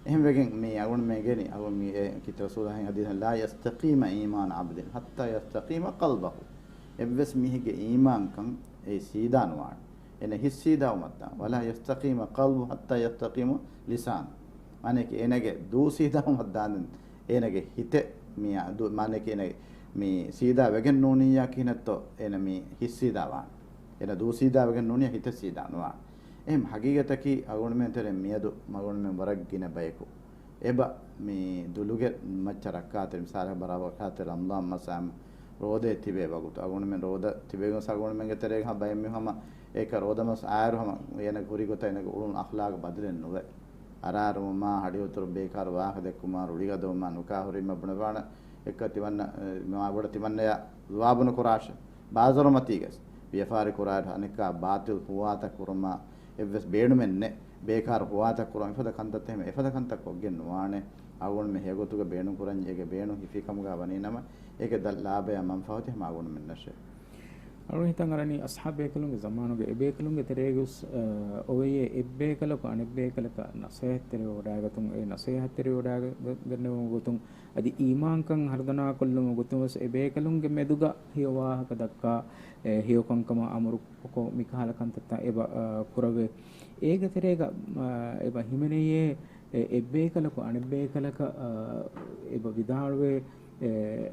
އެހެންވެގެން މި އަޅުގަނޑުމެން އެނގޭނީ، އަޅުގަނޑު މި އެ ކީރިތި ރަސޫލާ ހަދީސް، "لا يستقيم إيمان عبد حتى يستقيم قلبه." އެއްވެސް މީހެއްގެ އީމާންކަން އެ ސީދާ ނުވާނެ. އޭނަ ހިތް ސީދާވުމަށްދާ. "ولا يستقيم قلبه حتى يستقيم لسانه." މާނައަކީ އޭނަގެ ދޫ ސީދާވުމަށްދާނެ އޭނަގެ ހިތެއް މި އަ-، ދު، މާނައަކީ އޭނަ މި ސީދާ ވެގެން ނޫނިއްޔާ ކިހިނެއްތޯ އޭނަ މި ހިތް ސީދާ ވާނެ. އޭނަ ދޫ ސީދާ ވެގެން ނޫނިއްޔާ ހިތެއް ސީދާ ނުވާނެ. އެހެން ހަގީގަތަކީ އަޅުގަނޑުމެން ތެރެ މިއަދު އަޅުގަނޑުމެން ވަރަށް ގިނަ ބަޔަކު އެބަ މި ދުލުގެ މައްޗަށް ރައްކާތެރި މިސާލަކަށް ބަރާބަރަކާތެރި ރަމަޟާން މަސް އާއްމު ރޯދައެއް ތިބޭ ވަގުތު އަޅުގަނޑުމެން ރޯދަ ތިބޭގޮސް އަޅުގަނޑުމެންގެ ތެރޭގަ ބައެއް މީހުން ހަމަ އެކަ ރޯދަ މަސް އާއިރު ހަމަ އޭނަގެ ހުރި ގޮތަށް އޭނަގެ އުޅުނު އަޚްލާގު ބަދަލެއް ނުވޭ. އަރާރުމުމާ، ހަޑިހުތުރު ބޭކާރު ވާހަކަ ދެއްކުމާ، ރުޅިގަދަވުމާ، ނުކާ ހުރީމަ ބުނެވާނެ. އެއްކަ ތިމަންނަ، އެ، މާބޮޑަށް ތިމަންނަޔާ ލުވާބުނު ކުރާށެ. ބާޒަރު މަތީގަސް ވިޔަފާރި ކުރާއިރު އަނެއްކާ ބާޠިލް ހުވާތައް ކުރުމާ، އެއްވެސް ބޭނުމެއް ނެ. ބޭކާރު ހުވާތައް ކުރުމާ، އެފަދަ ކަންތައްތައް އެފަދަ ކަންތައް ކޮށްގެން ނުވާނެ. އަޅުގަނޑުމެން ހެޔޮގޮތުގަ ބޭނުން ކުރަން އޭގެ ބޭނުން ހިފިކަމުގަ ވަނީނަމަ، އޭގެ ދަ-، ލާބަޔާ މަންފާއަތެއް ހަމަ އަޅުގަނޑުމެންނަށެ. އަޅުގަނޑު ހިތަށް އަރަނީ އަޞްޙާބޭކަލުންގެ ޒަމާނުގެ އެބޭކަލުންގެ ތެރޭގަސް، އަ، އޮވެޔޭ އެއްބޭކަލަކު އަނެއްބޭކަލަކަށް ނަސޭހަތްތެރިވެވަޑައިގަތުން، އެ ނަސޭހަތްތެރިވެވަޑައިގަ-، ގަންނެވުމުގެ ގޮތުން އަދި އީމާންކަން ހަރުދަނާކޮށްލުމުގެ ގޮތުންވެސް އެބޭކަލުންގެ މެދުގަ ހެޔޮ ވާހަކަ ދައްކާ، އެ، ހެޔޮ ކަންކަމަށް އަމުރުކޮށް މިކަހަލަ ކަންތައްތައް އެބަ، އަ، ކުރަވޭ. އޭގެ ތެރޭގަ، އަ، އެބަ ހިމެނެޔޭ، އެ، އެއްބޭކަލަކު އަނެއްބޭކަލަކަށް، އަ، އެބަ ވިދާޅުވޭ، އެ،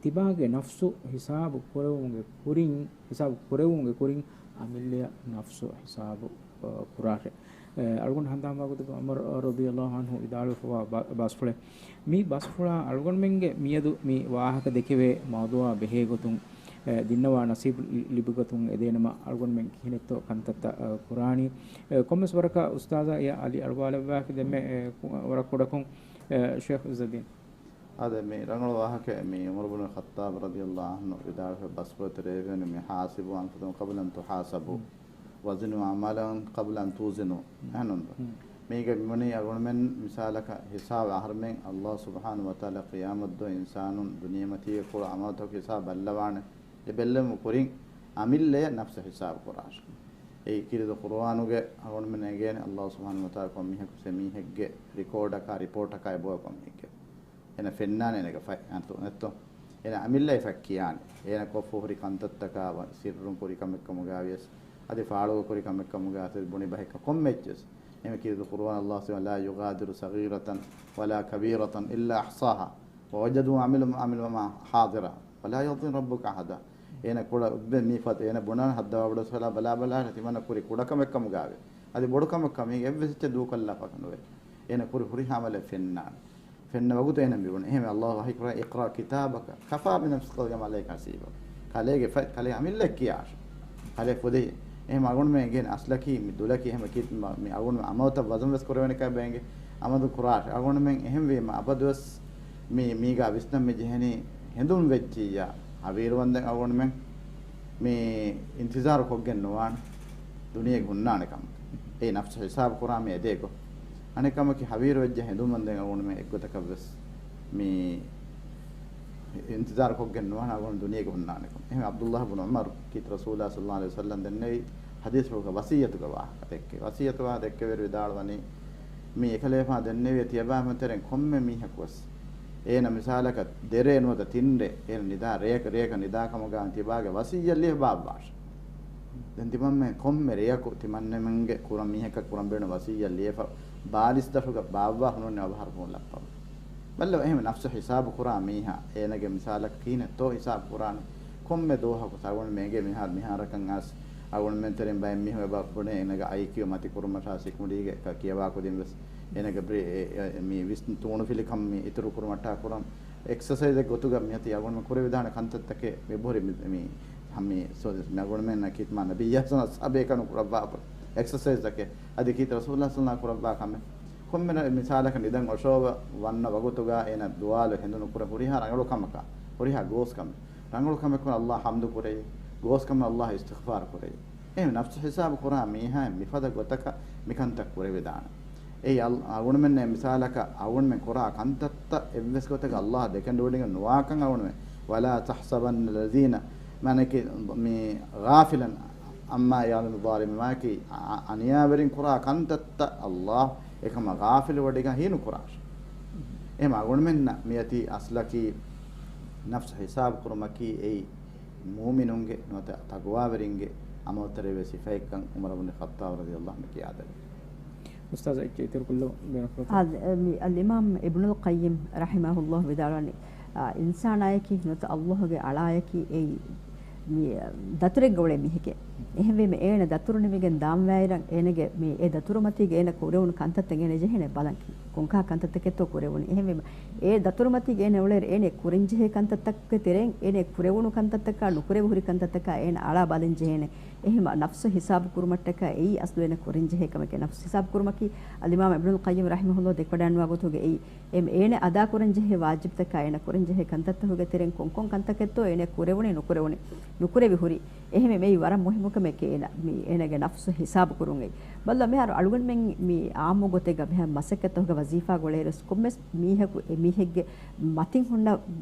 ތިބާގެ ނަފްސު ހިސާބު ކުރެވުމުގެ ކުރިން، ހިސާބު ކުރެވުމުގެ ކުރިން އަމިއްލަޔަށް ނަފްސު ހިސާބު، އަ، ކުރާށެ. އެ، އަޅުގަނޑު ހަނދާންވާ ގޮތުގަ ޢުމަރު ރަޟިޔަﷲ ޢަންހު ވިދާޅުވެފަވާ ބަ-، ބަސްފުޅެއް. މި ބަސްފުޅާ އަޅުގަނޑުމެންގެ މިއަދު މި ވާހަކަ ދެކެވޭ މައުޟޫޢާ ބެހޭ ގޮތުން، އެ، ދިންނަވާ ނަސީބު ލި-، ލިބިގަތުން އެދޭނަމަ އަޅުގަނޑުމެން ކިހިނެއްތޯ ކަންތައްތައް، އަ، ކުރާނީ. އެ، ކޮންމެސް ވަރަކަށް އުސްތާޛާ އެ އަލި އަޅުވާލައްވާފި ދެންމެ، އެ، ކު-، ވަރަށް ކުޑަކޮށް، އެ، ޝޭޚް ޢިއްޒައްދީން. އާދެ، މި ރަނގަޅު ވާހަކައެއް. މި ޢުމަރު ބުނު ޚައްޠާބް ރަޟިޔަﷲ ޢަންހު ވިދާޅުވި ބަސްފުޅު ތެރޭގައި މި، "حاسبوا أنفسكم قبل أن تحاسبوا، وزنوا أعمالكم قبل أن توزنوا." އެހެންނޫން. މީގަ މިވަނީ އަޅުގަނޑުމެން މިސާލަކަށް ހިސާބު އަހަރުމެން ﷲ ސުބްޙާނަހޫ ވަތަޢާލާ ޤިޔާމަތްދުވަހު އިންސާނުން ދުނިޔެމަތީގަ ކުޅަ ޢަމަލުތަކުގެ ހިސާބު ބައްލަވާނެ. އެ ބެއްލެވުމުގެ ކުރިން އަމިއްލަޔަށް ނަފްސަށް ހިސާބު ކުރާށޭ. އެއީ ކީރިތި ޤުރުއާނުގައި އަޅުގަނޑުމެން އެނގޭނެ ﷲ ސުބްޙާނަހޫ ވަތަޢާލާ ކޮންމީހަކު ސެ މީހެއްގެ ރިކޯޑަކާ ރިޕޯޓަކާ އެބައޮތް ކޮންމީހެއްގެ. އޭނަ ފެންނާނެ އޭނަގެ ފައި އަންތު ނެތްތޯ؟ އޭނަ އަމިއްލައި ފައި ކިޔާނެ. އޭނަ ކޮށްފަ ހުރި ކަންތައްތަކާ ވަ-، ސިއްރުން ކުރި ކަމެއްކަމުގައިވިޔަސް، އަދި ފާޅުގަ ކުރި ކަމެއްކަމުގައި އަތު ބުނި ބަހެއްކަ ކޮންމެ އެއްޗެސް. އެމެ ކީރިތި ޤުރުއާން ﷲ ސުބްޙާނަހޫ ވަތަޢާލާ، "لا يغادر صغيرة ولا كبيرة إلا أحصاها ووجدوا ما عملوا، ما عملوا حاضرا ولا يظلم ربك أحدا." އޭނަ ކުޑަ އުއްބެ މީ ފަދަ އޭނަ ބުނާނެ ހައްދަވާ ބޮޑު ސަލާ ބަލާ ބަލާ ތިމަންނަ ކުރި ކުޑަ ކަމެއްކަމުގައިވެ. އަދި ބޮޑު ކަމެއްކަމީ އެއްވެސް އެއްޗެއް ދޫކޮށްލާފަކަ ނުވޭ. އޭނަ ކުރި ހުރި ހާމަލެ ފެންނާނެ. ފެންނަ ވަގުތު އޭނަ މިވުނު. އެހެން ﷲ ވަޙީ ކުރާ، "اقرأ كتابك كفى بنفسك اليوم عليك حسيبا." ކަލޭގެ ފަ-، ކަލޭ އަމިއްލަ ކިޔާށެ. ކަލޭ ފުދޭ. އެހެން އަޅުގަނޑުމެން އެނގޭނެ އަސްލަކީ މި ދުލަކީ އެހެން ކި-، މަ-، މި އަޅުގަނޑު އަމަލުތައް ވަޒަން ވެސް ކުރެވޭނެ ކައި ބޭނގެ އަމަލު ކުރާށެ. އަޅުގަނޑުމެން އެހެންވީމަ އަބަދުވެސް މި-، މީގާ ވިސްނަން މި ޖެހެނީ ހެނދުން ވެއްޖިއްޔާ ހަވީރުވަންދެން އަޅުގަނޑުމެން މި އިންތިޒާރު ކޮށްގެން ނުވާނެ ދުނިޔޭގަ ހުންނާނެ ކަމަކަށް. އެއީ ނަފްސު ހިސާބު ކުރާ މި އެދޭ ގޮތް. އަނެއް ކަމަކީ ހަވީރު ވެއްޖެ ހެނދުން ވަންދެން އަޅުގަނޑުމެން އެއްގޮތަކަށް ވެސް މި އިންތިޒާރު ކޮށްގެން ނުވާނެ އަޅުގަނޑު ދުނިޔޭގަ ހުންނާނެ ކަމަށް. އެހެން ޢަބްދުﷲ ބުނު ޢުމަރު ކީރިތި ރަސޫލާ ޞައްލަﷲ ޢަލައިހި ވަސައްލަމް ދެންނެވި ޙަދީޘްފުޅުގަ ވަޞިއްޔަތުގެ ވާހަކަ ދެއްކެވި. ވަޞިއްޔަތު ވާހަކަ ދެއްކެވިއިރު ވިދާޅުވަނީ، މި އެކަލޭފާނު ދެންނެވި ތިޔަބައިމީހުން ތެރެއިން ކޮންމެ މީހަކު ވެސް އޭނަ މިސާލަކަށް ދެރޭ ނުވަތަ ތިން ރޭ، އޭނަ ނިދާ ރެޔަކަށް، ރެޔަކަށް ނިދާ ކަމުގައި ތިބާގެ ވަޞިއްޔަތް ލިޔެފަ ބާއްވާށޭ. ދެން ތިމަންމެން ކޮންމެ ރެޔަކު ތިމަންމެންގެ ކުރަން މީހަކަށް ކުރަން ބޭނުން ވަޞިއްޔަތް ލިޔެފަ ބާލިސް ދަށުގަ ބާއްވާ ހުންނަ އަވަހަރު ފޯން ލައްޕަވަ. ބައްލަވަ އެހެން ނަފްސު ހިސާބު ކުރާ މީހާ، އޭނަގެ މިސާލަކަށް ކިހިނެއްތޯ ހިސާބު ކުރާނެ؟ ކޮންމެ ދުވަހަކު ތަގުން މޭގެ މިހާރު މިހާރަކަށް އަސް އަގުންމެން ތެރެއިން ބައެއް މީހުން އެބަ ބުނޭ އޭނަގެ އައިކިއު މަތި ކުރުމަށާ ސިކުނޑީގެ ކިޔަވާ ކުދިން ވެސް އޭނަގެ ބްރެ-، އެ، އެ، މި ވިސްނު ތޫނުފިލިކަން މި އިތުރު ކުރުމަށްޓާ ކުރަން. އެކްސަސައިޒެއް ގޮތުގަ މިއޮތީ އަގުންމެ ކުރެވިދާނެ ކަންތައްތަކެއް މި ބުހުރި މި، މި، ހަމީ ސޯ-، މި އަގުންމެންނަށް ކީ މާ ނަބިއްޔާ ސަލާ ސާބޭކަނު ކުރައްވާ އެކްސަސައިޒްތަކެއް އަދި ކީ ރަސޫލާ ސަލާ ކުރައްވާ ކަމެއް. ކޮންމެ މިސާލަކަށް ނިދަން އޮށޯވަ ވަންނަ ވަގުތުގަ އޭނަ ދުވާލު ހެނދުނު ކުރެ ހުރިހާ ރަނގަޅު ކަމަކާ، ހުރިހާ ގޯސް ކަމެއް. ރަނގަޅު ކަމެއް ކުރަން އައްލާ ހަމްދު ކުރެވި، ގޯސް ކަމެއް އައްލާ އިސްތިޣްފާރު ކުރެވި. އެހެން ނަފްސު ހިސާބު ކުރާ މީހާއިން މިފަދަ ގޮތަކަށް މިކަންތައް ކުރެވިދާނެ. އެއީ އަލް-، އަޅުގަނޑުމެންނެ މިސާލަކަށް އަޅުގަނޑުމެން ކުރާ ކަންތައްތައް އެއްވެސް ގޮތަކަށް އައްލާހް ދެކެނޑުވެޑިގެން ނުވާކަން އަޅުގަނޑުމެން. ولا تحسبن الذين، މާނައަކީ މި، غافلا عما يعمل الظالمون، މާނައަކީ އަ-، އަ-، އަނިޔާވެރިން ކުރާ ކަންތައްތައް އައްލާހް އެކަމަށް ޣާފިލު ވެޑިގަން ހީނުކުރާށެ. އެހެން އަޅުގަނޑުމެންނަށް މިއޮތީ އަސްލަކީ ނަފްސު ހިސާބު ކުރުމަކީ އެއީ މޫމިނުންގެ ނުވަތަ ތަގުވާވެރިންގެ ޢަމަލުތެރޭގެ ސިފައެއްކަން ޢުމަރު ބުނު ޚައްޠާބު ރަޟިޔަﷲ ޢަންހު ކިޔާދެއްވި. އުސްތާޛް، އެއްޗެއް އިތުރުކޮށްލަ ބޭނުންކުރައްވާ. އާ، އެ، މި އަލްއިމާމް އިބްނުލް ޤައްޔިމް ރަޙިމަހުﷲ ވިދާޅުވަނީ، އާ، އިންސާނާޔަކީ ނުވަތަ އައްލާހުގެ އަޅާޔަކީ އެއީ މި ދަތުރެއްގަ އުޅޭ މީހެކޭ. އެހެންވީމަ އޭނަ ދަތުރު ނިމިގެން ދާންވާއިރަށް އޭނަގެ މި އެ ދަތުރު މަތީގަ އޭނަ ކުރެވުނު ކަންތައްތައް އޭނަ ޖެހޭނެ ބަލަން. ކޮންކާ ކަންތައްތަކެއްތޯ ކުރެވުނީ. އެހެންވީމަ، އެ ދަތުރުމަތީގަ އޭނަ އުޅޭއިރު އޭނަ ކުރަންޖެހޭ ކަންތައްތަކުގެ ތެރެއިން އޭނަ ކުރެވުނު ކަންތައްތަކާ ނުކުރެވި ހުރި ކަންތައްތަކާ އޭނަ އަޅާ ބަލަން ޖެހޭނެ. އެހެންވީމަ، ނަފްސު ހިސާބު ކުރުމަށްޓަކާ އެއީ އަސްލު އޭނަ ކުރަންޖެހޭ ކަމެކޭ. ނަފްސު ހިސާބު ކުރުމަކީ އަލްއިމާމް އިބްނުލް ޤައްޔިމް ރަޙިމަހުﷲ ދެކެވަޑައިންވާ ގޮތުގައި އެ، އޭނަ އަދާކުރަންޖެހޭ ވާޖިބްތަކާ އޭނަ ކުރަންޖެހޭ ކަންތައްތަކުގެ ތެރެއިން ކޮންކޮން ކަންތަކެއްތޯ އޭނަ ކުރެވުނީ ނުކުރެވުނީ، ނުކުރެވި ހުރީ. އެހެންވެ، މެއީ ވަރަށް މުހިއްމު ކަމެކޭ އޭނަ، މި އޭނަގެ ނަފްސު ހިސާބު ކުރުން. އެއީ ބައްލަ މިހާރު އަޅުގަނޑުމެން މި އާއްމު ގޮތެއްގަ މިހާ މަސައްކަތްތަކުގަ ވަޒީފާގަ އުޅޭއިރު ކޮންމެސް މީހަކު އެ މީހެއްގެ މަތިން ހުންނަ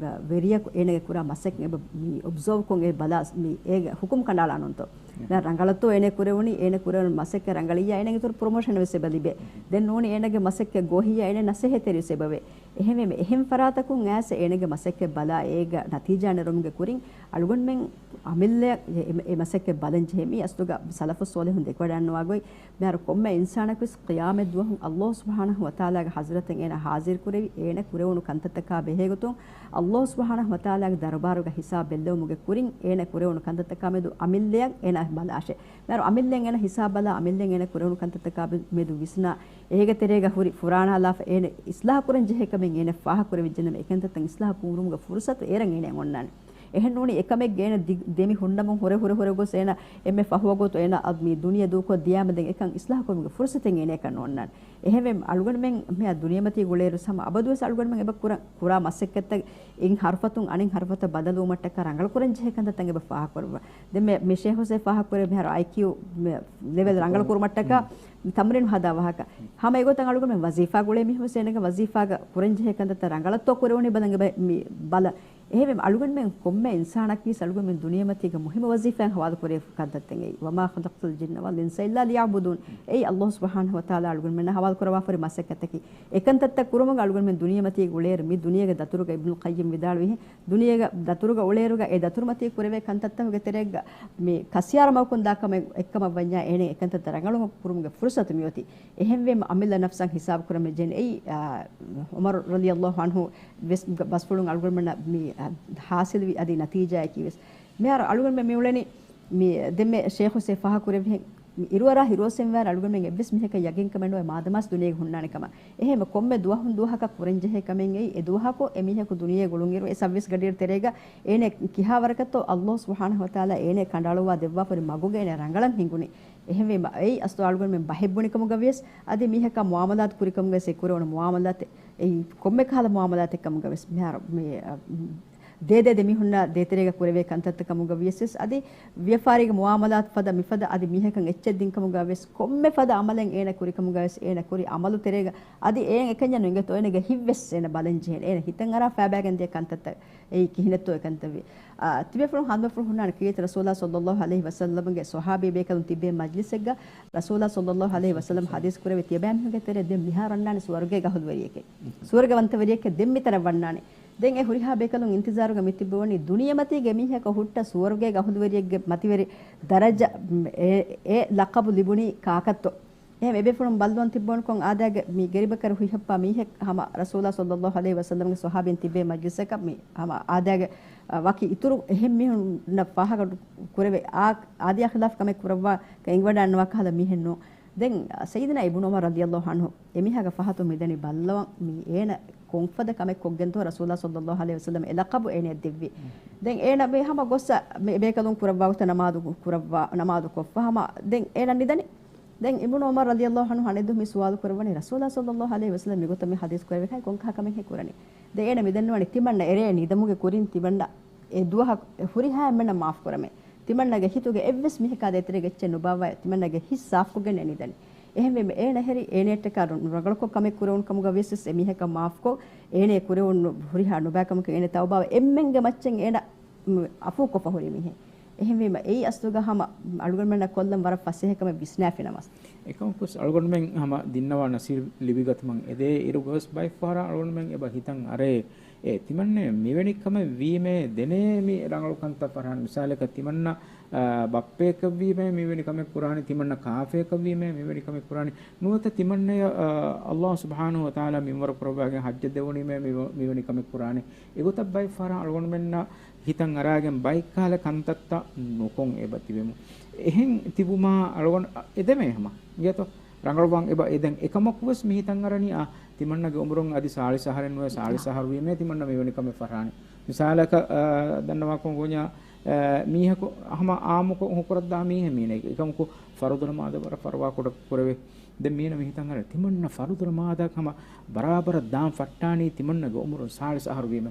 ވެރިޔަކު އޭނަގެ ކުރާ މަސައްކަތް އެބަ މި އޮބްޒާވް ކޮށް އެ ބަލާ މި އޭގެ ހުކުމް ކަނޑާލާނުންތޯ. މިހާރު ރަނގަޅަތޯ އޭނަ ކުރެވުނީ، އޭނަ ކުރެވުނު މަސައްކަތް ރަނގަޅިއްޔާ އޭނަގެ އިތުރު ޕްރޮމޯޝަން ވެސް އެބަ ލިބޭ. ދެން ނޫނީ އޭނަގެ މަސައްކަތް ގޯހިއްޔާ އޭނަ ނަސޭހަތްތެރި ވެސް އެބަވޭ. އެހެންވެ، އެހެން ފަރާތަކުން އައިސް އޭނަގެ މަސައްކަތް ބަލާ އޭގަ ނަތީޖާ ނެރުމުގެ ކުރިން އަޅުގަނޑުމެން އަމިއްލައަށް އެ، އެ، އެ މަސައްކަތް ބަލަން ޖެހޭ. މީ އަސްލުގަ ސަލަފު ޞޯލިޙުން ދެކެވަޑައިންނަވާ ގޮތް. މިހާރު ކޮންމެ އިންސާނަކުވެސް ޤިޔާމަތް ދުވަހުން އައްލާހު ސުބްޙާނަހު ވަތަޢާލާގެ ޙަޟްރަތަށް އޭނަ ޙާޟިރު ކުރެވި، އޭނަ ކުރެވުނު ކަންތައްތަކާ ބެހޭގޮތުން އައްލާހު ސުބްޙާނަހު ވަތަޢާލާގެ ދަރުބާރުގަ ހިސާބު ބެއްލެވުމުގެ ކުރިން އޭނަ ކުރެވުނު ކަންތައްތަކާމެދު އަމިއްލައަށް އޭނަ ބަލާށޭ. މިހާރު އަމިއްލައަށް އޭނަ ހިސާބު ބަލާ، އަމިއްލައަށް އޭނަ ކުރެވުނު ކަންތައްތަކާ މެދު ވިސްނާ، އޭގެ ތެރޭގަ ހުރި ފުރާނާލާފަ އޭނަ އިސްލާހު ކުރަން ޖެހޭ ކަމެއް އޭނަ ފާހަގަކުރެވިއްޖެނަމަ، އެކަންތައްތައް އިސްލާހު ކުރުމުގެ ފުރުސަތު އޭރަށް އޭނައަށް އޮންނާނެ. އެހެންނޫނީ އެކަމެއްގެ އޭނަ ދި-، ދެމި ހުންނަމުން ހުރެ ހުރެ ހުރެ ގޮސް އޭނަ އެންމެ ފަހު ވަގުތު އޭނަ އަދި މި ދުނިޔެ ދޫކޮށް ދިޔާމަ ދެން އެކަން އިސްލާހު ކުރުމުގެ ފުރުސަތެއް އޭނައަކަށް ނޯންނާނެ. އެހެންވެ، އަޅުގަނޑުމެން މިއާ ދުނިޔެމަތީ ގުޅޭއިރު ހަމަ އަބަދުވެސް އަޅުގަނޑުމެން އެބަ ކުރަން، ކުރާ މަސައްކަތްތައް އިން ހަރުފަތުން އަނެއް ހަރުފަތަށް ބަދަލުވުމަށްޓަކާ ރަނގަޅު ކުރަން ޖެހޭ ކަންތައްތައް އެބަ ފާހަގަކުރައްވާ. ދެން މި، މި ޝޭޚު ހުސެން ފާހަގަކުރެއްވި މިހާރު އައިކިއު މި ލެވެލް ރަނގަޅު ކުރުމަށްޓަކާ މި ތަމްރީނު ހަދާ ވާހަކަ. ހަމަ އެގޮތަށް އަޅުގަނޑުމެން ވަޒީފާ ގުޅޭ މީހުން ވެސް އޭނަގެ ވަޒީފާގަ ކުރަން ޖެހޭ ކަންތައްތައް ރަނގަޅަށްތޯ ކުރެވުނީ ބަލަން އެބަ މި ބަލަން. އެހެންވެ، އަޅުގަނޑުމެން ކޮންމެ އިންސާނަކީ ވެސް އަޅުގަނޑުމެން ދުނިޔެމަތީގަ މުހިއްމު ވަޒީފާއެއް ހަވާލު ކުރެވި ކަންތައްތައް އެއީ. وما خلقت الجن والإنس إلا ليعبدون. އެއީ އައްލާހު ސުބްޙާނަހު ވަތަޢާލާ އަޅުގަނޑުމެންނަށް ހަވާލު ކުރައްވާފަ ހުރި މަސައްކަތްތަކީ. އެކަންތައްތައް ކުރުމުގަ އަޅުގަނޑުމެން ދުނިޔެމަތީގަ އުޅޭއިރު މި ދުނިޔޭގެ ދަތުރުގަ އިބްނުލް ޤައްޔިމް ވިދާޅުވިހެން، ދުނިޔޭގެ ދަތުރުގަ އުޅޭއިރުގަ އެ ދަތުރުމަތީ ކުރެވޭ ކަންތައްތަކުގެ ތެރޭގަ މި ކަސްޔާރަ މަގުކުން ދާ ކަމެއް އެއްކަމަށް ވަންޏާ އޭނަ އެކަންތައްތައް ރަނގަޅު ކުރުމުގެ ފުރުސަތު މިއޮތީ. އެހެންވީމަ އަމިއްލަ ނަފްސަށް ހިސާބު ކުރަން ވެއްޖެން އެއީ، އާ، ޢުމަރު ރަޟިޔަﷲ ޢަންހު ވެސް ބަސްފުޅުން އަޅުގަނޑުމެންނަށް މި، އާ، ޙާޞިލުވި އަދި ނަތީޖާއަކީ ވެސް. މިހާރު އަޅުގަނޑުމެން މި އުޅެނީ މި ދެންމެ ޝޭޚު ހުސެން ފާހަގަކުރެއްވިހެން، މި އިރުއަރާ ހިރުއޮއްސެންވާއިރު އަޅުގަނޑުމެން އެއްވެސް މީހަކަށް ޔަގީންކަމެއް ނުވޭ މާދަމާސް ދުނިޔޭގަ ހުންނާނެ ކަމަށް. އެހެންވެ، ކޮންމެ ދުވަހުން ދުވަހަކަށް ކުރަންޖެހޭ ކަމެއް އެއީ، އެ ދުވަހަކު އެ މީހަކު ދުނިޔޭގަ އުޅުނުއިރު އެ ސައްވީސް ގަޑިއިރު ތެރޭގަ އޭނަ ކިހާވަރަކަށްތޯ އައްލާހު ސުބްޙާނަހު ވަތަޢާލާ އޭނަ ކަނޑައަޅުއްވާ ދެއްވާފަ ހުރި މަގުގަ އޭނަ ރަނގަޅަށް ހިނގުނީ. އެހެންވީމަ، އެއީ އަސްލު އަޅުގަނޑުމެން ބަހެއް ބުނިކަމުގަ ވިޔަސް، އަދި މީހަކާ މުޢާމަލާތު ކުރިކަމުގަ ވިޔަސް، އެ ކުރެވުނު މުޢާމަލާތެއް، އެއީ ކޮންމެ ކަހަލަ މުޢާމަލާތެއް ކަމުގަ ވިޔަސް، މިހާރު މި، އަ، ދޭދޭ ދެމީހުންނާ ދޭތެރޭގަ ކުރެވޭ ކަންތައްތައް ކަމުގަ ވިޔަސް ވެސް، އަދި ވިޔަފާރީގެ މުޢާމަލާތު ފަދަ މިފަދަ އަދި މީހަކަށް އެއްޗެއް ދިންކަމުގަ ވެސް، ކޮންމެ ފަދަ ޢަމަލެއް އޭނަ ކުރިކަމުގަ ވެސް، އޭނަ ކުރި ޢަމަލު ތެރޭގަ އަދި އޭނަ އެކަންޏާ ނުއިނގޭތޯ އޭނަގެ ހިތްވެސް އޭނަ ބަލަން ޖެހޭނެ. އޭނަ ހިތަށް އަރާ ފައިބައިގެން ދިޔަ ކަންތައްތައް އެއީ ކިހިނެއްތޯ އެކަންތައްވީ. އާ، ތިބޭފުޅުން ހާނދުމަފުޅު ހުންނާނެ ކީރިތި ރަސޫލާ ޞައްލައްލާހު ޢަލައިހި ވަސައްލަމްގެ ޞަޙާބީ ބޭކަލުން ތިއްބެވި މަޖްލިސެއްގަ ރަސޫލާ ޞައްލައްލާހު ޢަލައިހި ވަސައްލަމް ޙަދީޘް ކުރެއްވި ތިޔަބައިމީހުންގެ ތެރޭ ދެން މިހާރު އަންނާނެ ސުވަރުގޭގެ އަހުލުވެރިއެކޭ. ސުވަރުގެވަންތަވެރިއެކޭ ދެން މިތަނަށް ވަންނާނެ. ދެން އެ ހުރިހާ ބޭކަލުން އިންތިޒާރުގަ މިތިއްބަވަނީ ދުނިޔެމަތީގެ މީހަކަށް ހުއްޓަ ސުވަރުގޭގެ އަހުލުވެރިއެއްގެ މަތިވެރި ދަރަޖަ، އެ، އެ ލަޤަބު ލިބުނީ ކާކަށްތޯ؟ އެހެން އެބޭފުޅުން ބައްލަވަން ތިއްބަވަންކޮށް އާދައިގެ މި ގެރިބަކަރު ހުއިހައްޕާ މީހެއް ހަމަ ރަސޫލާ ޞައްލައްލާހު ޢަލައިހި ވަސައްލަމްގެ ޞަޙާބީން ތިއްބޭ މަޖްލިސަކަށް މި ހަމަ އާދައިގެ، އަ، ވަކި އިތުރު އެހެން މީހުންނަށް ފާހަގަ ކުރެވޭ، އާ، އާދަޔާ ޚިލާފް ކަމެއް ކުރައްވާ އެނގިވަޑާންނަވާ ކަހަލަ މީހެއް ނޫން. ދެން ސައްޔިދުނާ އިބްނު ޢުމަރު ރަޟިޔައްލާހު ޢަންހު އެމީހާގެ ފަހަތުން މިދަނީ ބައްލަވަން މި އޭނަ ކޮންފަދަ ކަމެއް ކޮށްގެންތޯ ރަސޫލާ ޞައްލައްލާހު ޢަލައިހި ވަސައްލަމް އެ ލަޤަބު އޭނަޔަށް ދެއްވީ. ދެން އޭނަ މި ހަމަ ގޮއްސަ މި ބޭކަލުން ކުރައްވާ ގޮތަށް ނަމާދު ކުރައްވާ، ނަމާދު ކޮށްފަ ހަމަ ދެން އޭނަ ނިދަނީ. ދެން އިބްނު ޢުމަރު ރަޟިޔައްލާހު ޢަންހު އަނެއްދުވަހު މި ސުވާލު ކުރައްވަނީ، ރަސޫލާ ޞައްލައްލާހު ޢަލައިހި ވަސައްލަމް މިގޮތަށް މި ޙަދީޘް ކުރެވި ކަން ކޮންކަހަލަ ކަމެއް ހެން ކުރަނީ؟ ދެން އޭނަ މިދަންނަވަނީ ތިމަންނަ އެރޭ ނިދަމުގެ ކުރިން ތިމަންނަ އެ ދުވަހަށް ހުރިހާ އެންމެންނަށް މާފު ކުރަމޭ. ތިމަންނަގެ ހިތުގެ އެއްވެސް މީހަކާ ދޭތެރޭގަ އެއްޗެއް ނުބާއްވާ ތިމަންނަގެ ހިތް ސާފުކޮށްގެން ނިދަނީ. އެހެންވީމަ އޭނަ ހެރީ އޭނައަށްޓަކާ ރަނގަޅުކޮށް ކަމެއް ކުރެވުނު ކަމުގަ ވިޔަސް އެ މީހަކަށް މާފުކޮށް، އޭނަ ކުރެވުނު ހުރިހާ ނުބައިކަމަކަށް އޭނަ ތައުބާވެ އެންމެންގެ މައްޗަށް އޭނަ އަފޫކޮށްފަ ހުރި މީހެއް. އެހެންވީމަ އެއީ އަސްލުގަ ހަމަ އަޅުގަނޑުމެންނަށް ކޮށްލަން ވަރަށް ފަސޭހަ ކަމެއް ވިސްނާފިނަމަސް. އެކަމަކުވެސް އަޅުގަނޑުމެން ހަމަ ދިންނަވާ ނަސީހަތް ލިބިގަތުމަށް އެދޭ އިރުގަވެސް ބައެއްފަހަރަށް އަޅުގަނޑުމެން އެބަ ހިތަށް އަރޭ، އޭ ތިމަންނަ މިވެނި ކަމެއް ވީމޭ ދެނޭ މި ރަނގަޅު ކަންތައް ފަރާން. މިސާލަކަށް ތިމަންނަ، އާ، ބައްޕައަކަށްވީމޭ މިވެނި ކަމެއް ކުރާނީ، ތިމަންނަ ކާފަޔަކަށްވީމޭ މިވެނި ކަމެއް ކުރާނީ. ނުވަތަ ތިމަންނަޔަށް، އާ، ﷲ ސުބްޙާނަހޫ ވަތަޢާލާ މިންވަރު ކުރައްވާގެން ޙައްޖަށް ދެވުނީމޭ މިވ-، މިވެނި ކަމެއް ކުރާނީ. އެގޮތަށް ބައެއްފަހަރަށް އަޅުގަނޑުމެންނަށް ހިތަށް އަރާގެން ބައެއްކަހަލަ ކަންތައްތައް ނުކޮށް އެބަ ތިބެމު. އެހެން ތިބުމާ އަޅުގަނޑު އެދެމޭ ހަމަ. އިނގޭތޯ؟ ރަނގަޅުވާން އެބަ އެދެން. އެކަމަކުވެސް މި ހިތަށް އަރަނީ، އާ، ތިމަންނަގެ އުމުރުން އަދި ސާޅީސް އަހަރެއް ނުވެ، ސާޅީސް އަހަރު ވީމޭ ތިމަންނަ މިވެނި ކަމެއް ފަށާނެ. މިސާލަކަށް، އާ، ދަންނަވާކަމަށް ބުންޏާ، އާ، މީހަކު ހަމަ އާއްމުކޮށް ހުކުރައްދާ މީހެއް މީނަ. އެކަމަކު ފަރުޟު ނަމާދަށް ވަރަށް ފަރުވާ ކުޑަ ކުރެވޭ. ދެން މީނަ މި ހިތަށް އަރަނީ ތިމަންނަ ފަރުޟު ނަމާދަށް ހަމަ ބަރާބަރަށް ދާން ފައްޓާނީ ތިމަންނަގެ އުމުރުން ސާޅީސް އަހަރު ވީމަ.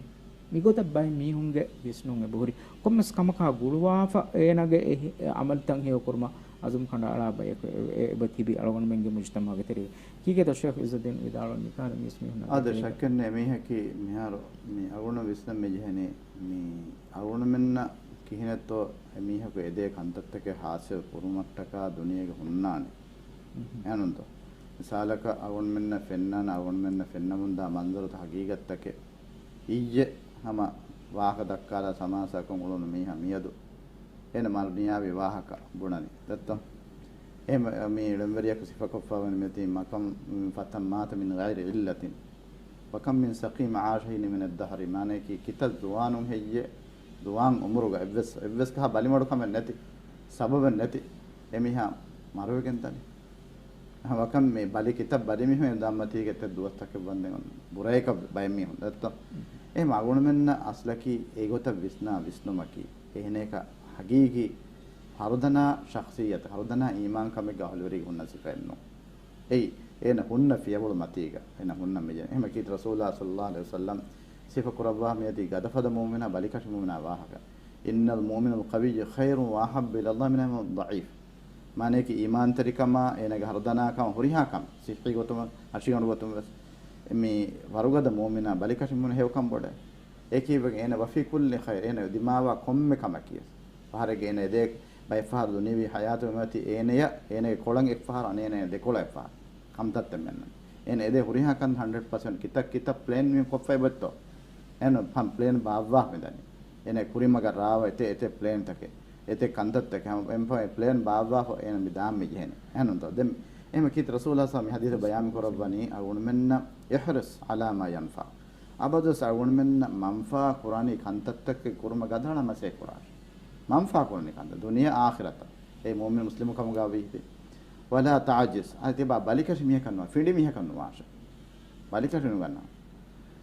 މިގޮތަށް ބައެއް މީހުންގެ ވިސްނުން އެބަހުރި. ކޮންމެސް ކަމަކާ ގުޅުވާފަ އޭނަގެ އެ ހި-، އެ ޢަމަލުތައް ހެޔޮކުރުމަށް ޢަޒުމް ކަނޑައަޅާ ބަޔަކު އެ-، އެ-، އެބަ ތިބި އަޅުގަނޑުމެންގެ މުޖުތަމަޢުގެ ތެރޭ. ކީކޭތޯ ޝޭޚް ޢިއްޒުއްދީން ވިދާޅުވަނީ މިކަހަލަ މީސް މީހުންނާ އާދެ، ތެރޭ؟ ޝައްކެއް ނެތް މީހަކީ މިހާރު މި އަޅުގަނޑު ވިސްނަން މި ޖެހެނީ މި އަޅުގަނޑުމެންނަށް ކިހިނެއްތޯ އެ މީހަކު އެދޭ ކަންތައްތަކެއް ޙާޞިލް ކުރުމަށްޓަކާ ދުނިޔޭގަ ހުންނާނެ. އެހެންތޯ؟ މިސާލަކަށް އަޅުގަނޑުމެންނަށް ފެންނާނެ، އަޅުގަނޑުމެންނަށް ފެންނަމުންދާ މަންޒަރުތައް ހަގީގަތްތަކެއް. އިއްޔެ ހަމަ ވާހަކަ ދައްކާލާ ސަމާސާކޮށް އުޅުނު މީހާ މިއަދު އޭނަ މާ ދުނިޔާވީ ވާހަކަ ބުނަނީ. ދެއްތޯ؟ އެހެން މި ޅެންވެރިޔަކު ސިފަކޮށްފަވަނީ މިއޮތީ މަކަމް ފަތަން މާތަ މިން ޣައިރި ޢިއްލަތިން. ވަކަމް މިން ސަޤީމް ޢާޝަ ޙީނިން މިނައްދަހްރި، މާނަޔަކީ ކިތައް ޒުވާނުން ހެއްޔޭ، ޒުވާން އުމުރުގަ އެއްވެސް، އެއްވެސް ކަހަ ބަލިމަޑުކަމެއް ނެތި، ސަބަބެއް ނެތި އެމީހާ މަރުވެގެން ދަނީ. ވަކަމް މި ބަލި ކިތައް ބަލި މީހުން އެ ދާން މަތީގަ އެތައް ދުވަސްތަކެއް ވަންދެން ބުރައިކަށް ބައެއް މީހުން ދެއްތޯ؟ އެހެން އަޅުގަނޑުމެންނަށް އަސްލަކީ އެގޮތަށް ވިސްނާ ވިސްނުމަކީ އެހެނޭކަ ހަގީގީ ފަރުދަނާ ޝަޚްޞިއްޔަތު، ފަރުދަނާ އީމާންކަމެއްގެ އަހުލުވެރިގެ ހުންނަ ސިފައެއްނޫން. އެއީ، އޭނަ ހުންނަ ފިޔަވަޅު މަތީގަ އޭނަ ހުންނަ މިޖެން. އެހެމަ ކީރިތި ރަސޫލާ ޞައްލައްލާހު ޢަލައިހި ވަސައްލަމް ސިފަ ކުރައްވާ މިއޮތީ ގަދަފަދަ މުއުމިނާ ބަލިކަށި މުއުމިނާ ވާހަކަ. إن المؤمن القوي خير وأحب إلى الله من المؤمن الضعيف. މާނަޔަކީ އީމާންތެރިކަމާ، އޭނަގެ ހަރުދަނާކަމާ ހުރިހާ ކަމެއް، ޞިއްޙީ ގޮތުން، ހަށިގަނޑު ގޮތުން ވެސް، މި ވަރުގަދަ މުއުމިނާ ބަލިކަށި މުއުމިނާ ހެޔޮކަން ބޮޑޭ. އެކީވެގެން އޭނަ وفي كل خير، އޭނަ ދިމާވާ ކޮންމެ ކަމަކީ ވެސް. ފަހަރެއްގެ އޭނަ އެދޭ ބައެއްފަހަރު ދުނިޔަވީ ޙަޔާތު މިއޮތީ އޭނަޔަށް، އޭނަގެ ކޮޅަށް އެއްފަހަރު އަނެއް އޭނަ ދެކޮޅަށް އެއްފަހަރު ކަންތައްތައް މެންނަން. އޭނަ އެދޭ ހުރިހާ ކަން ހަންޑްރެޑް ޕަސެންޓް ކިތައް ކިތައް ޕްލޭން މި ކޮށްފައި ބޮތްތޯ؟ އޭނަ ފަން ޕްލޭން ބާއްވާ މިދަނީ. އޭނަ ކުރިމަގަށް ރާވަ އެތޭ އެތޭ ޕްލޭންތަކެއް، އެތޭ ކަންތައްތަކެއް ހަމަ އެންފަ ޕްލޭން ބާއްވާފަ އޭނަ މި ދާން މި ޖެހެނީ. އެހެންނޫންތޯ؟ ދެން އެހެމަ ކީރިތި ރަސޫލާ ޞާ މި ޙަދީޘަށް ބަޔާން ކުރައްވަނީ އަޅުގަނޑުމެންނަށް احرص على ما ينفع. އަބަދުވެސް އަޅުގަނޑުމެންނަށް މަންފާ ކުރާނީ ކަންތައްތަކެއް ކުރުމަށް ގަދަހަޅަ މަސޭ ކުރާށި. މަންފާ ކުރަނީ ކަންތައް ދުނިޔެ އާޚިރަތަށް. އެ މުއުމިން މުސްލިމު ކަމުގަ ވީތި. ولا تعجز. އަދި ތިބާ ބަލިކަށި މީހަކަށް ނުވާ. ފިނޑި މީހަކަށް ނުވާށެ. ބަލިކަށި ނުގަންނަވާ.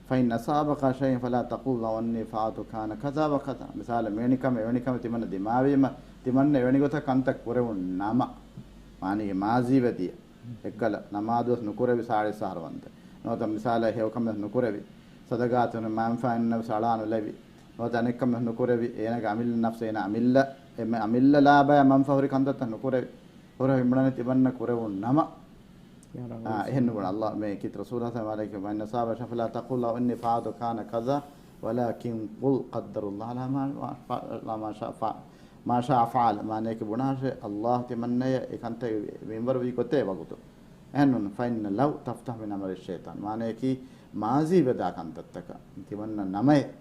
فإن أصابك شيء فلا تقل لو أني فعلت كان كذا وكذا. މިސާލަށް މިވެނި ކަމެއް، އެވެނި ކަމެއް ތިމަންނަ ދިމާވީމަ، ތިމަންނަ އެވެނި ގޮތަށް ކަންތައް ކުރެވުނު ނަމަ، މާނީގެ މާޒީ ވެދިޔަ. އެއްކަލަ ނަމާދުވެސް ނުކުރެވި ސާޅީސް އަހަރު ވަންދެން. ނުވަތަ މިސާލަށް ހެޔޮކަމެއް ނުކުރެވި، ސަދަގާތެއް ނު، މަންފާއެއް ނަވެސް އަޅާ ނުލެވި، ނުވަތަ އަނެއްކަމެއް ނުކުރެވި، އޭނަގެ އަމިއްލަ ނަފްސު އޭނަ އަމިއްލަ، އެ މެ-، އަމިއްލަ ލާބަޔަށް މަންފާ ހުރި ކަންތައްތައް ނުކުރެވި، ހުރެ ހިމުނަނީ ތިމަންނަ ކުރެވުން ނަމަ. އާ، އެހެން ނުބުނަ. ﷲ މެ ކީރިތި ރަސޫލާ ޞައްލައްލާހު ޢަލައިހި ވަސައްލަމް، وإن أصابك شيء فلا تقل لو أني فعلت كان كذا ولكن قل قدر الله على ما، على ما شاء فعل، ما شاء فعل. މާނަޔަކީ ބުނާށޭ، ﷲ ތިމަންނަޔަށް އެ ކަންތައް މިންވަރު ވީ ގޮތޭ ވަގުތު. އެހެންނޫން، فإن لو تفتح من أمر الشيطان. މާނަޔަކީ މާޒީ ވެދާ ކަންތައްތަކަށް ތިމަންނަ ނަމައެއް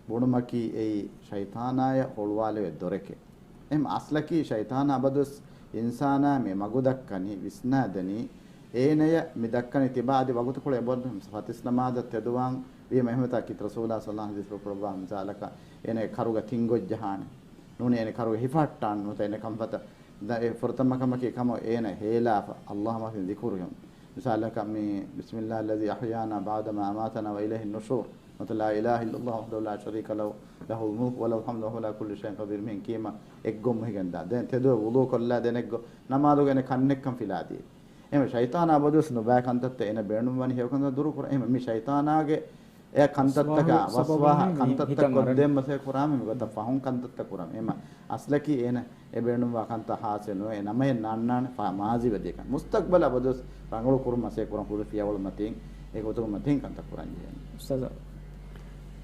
ބުނުމަކީ އެއީ ޝައިޠާނާޔަށް ހޮޅުވާލެވޭ ދޮރެކޭ. އެހެން އަސްލަކީ ޝައިޠާނާ އަބަދުވެސް އިންސާނާ މި މަގު ދައްކަނީ، ވިސްނާދެނީ، އޭނަޔަށް މި ދައްކަނީ ތިބާ އަދި ވަގުތުކޮޅެއް އެބައޮތް ފަތިސް ނަމާދަށް ތެދުވާން ވީމަ އެހެންވެތާ ކީރިތި ރަސޫލާ ޞައްލަﷲ ޢަލައިހި ވަސައްލަމަ ޙަދީޘްފުޅު ކުރައްވާ މިސާލަކަށް އޭނަގެ ކަރުގަ ތިން ގޮތް ޖަހާނެ. ނޫނީ އޭނަ ކަރުގަ ހިފަހައްޓާނެ ނުވަތަ އޭނަ ކަންފަތަށް ދަ-، އެ ފުރަތަމަ ކަމަކީ ކަމަށް އޭނަ ހޭލާފަ ﷲ މަތިން ޛިކުރު ހެޔޮ. މިސާލަކަށް މި بسم الله الذي أحيانا بعد ما أماتنا وإليه النشور. ނުވަތަ لا إله إلا الله وحده لا شريك له، له الملك وله الحمد وهو على كل شيء قدير މިހެން ކީމަ އެއްގޮތް މުހިގެންދާ. ދެން ތެދުވެ ވުޟޫ ކޮށްލާ ދެން އެއްގޮތް ނަމާދުގަ އޭނަ ކަންނެއްކަން ފިލާދިޔަ. އެހެން ޝައިޠާނާ އަބަދުވެސް ނުބައި ކަންތައްތައް އޭނަ ބޭނުންވަނީ ހެޔޮ ކަންތައް ދުރުކުރަން. އެހެން މި ޝައިޠާނާގެ އެ ކަންތައްތަކާ ވަސްވާހަ ކަންތައްތައް ކޮށްދޭން މަސައްކަތް ކުރާމެ މިގޮތަށް ފަހުން ކަންތައްތައް ކުރާމެ. އެހެން އަސްލަކީ އޭނަ އެ ބޭނުންވާ ކަންތައް ހާސިލް ނުވެ، އެ ނަމައެއް ނާންނާނެ ފާ-، މާޒީ ވެދިޔަކަން. މުސްތަޤްބަލަށް އަބަދުވެސް ރަނގަޅު ކުރުން މަސައްކަތް ކުރަން ކުރި ފިޔަވަޅު މަތިން އެ ގޮތުގެ މަތިން ކަންތައް ކުރަން ޖެހޭނެ. އުސްތާޛާ.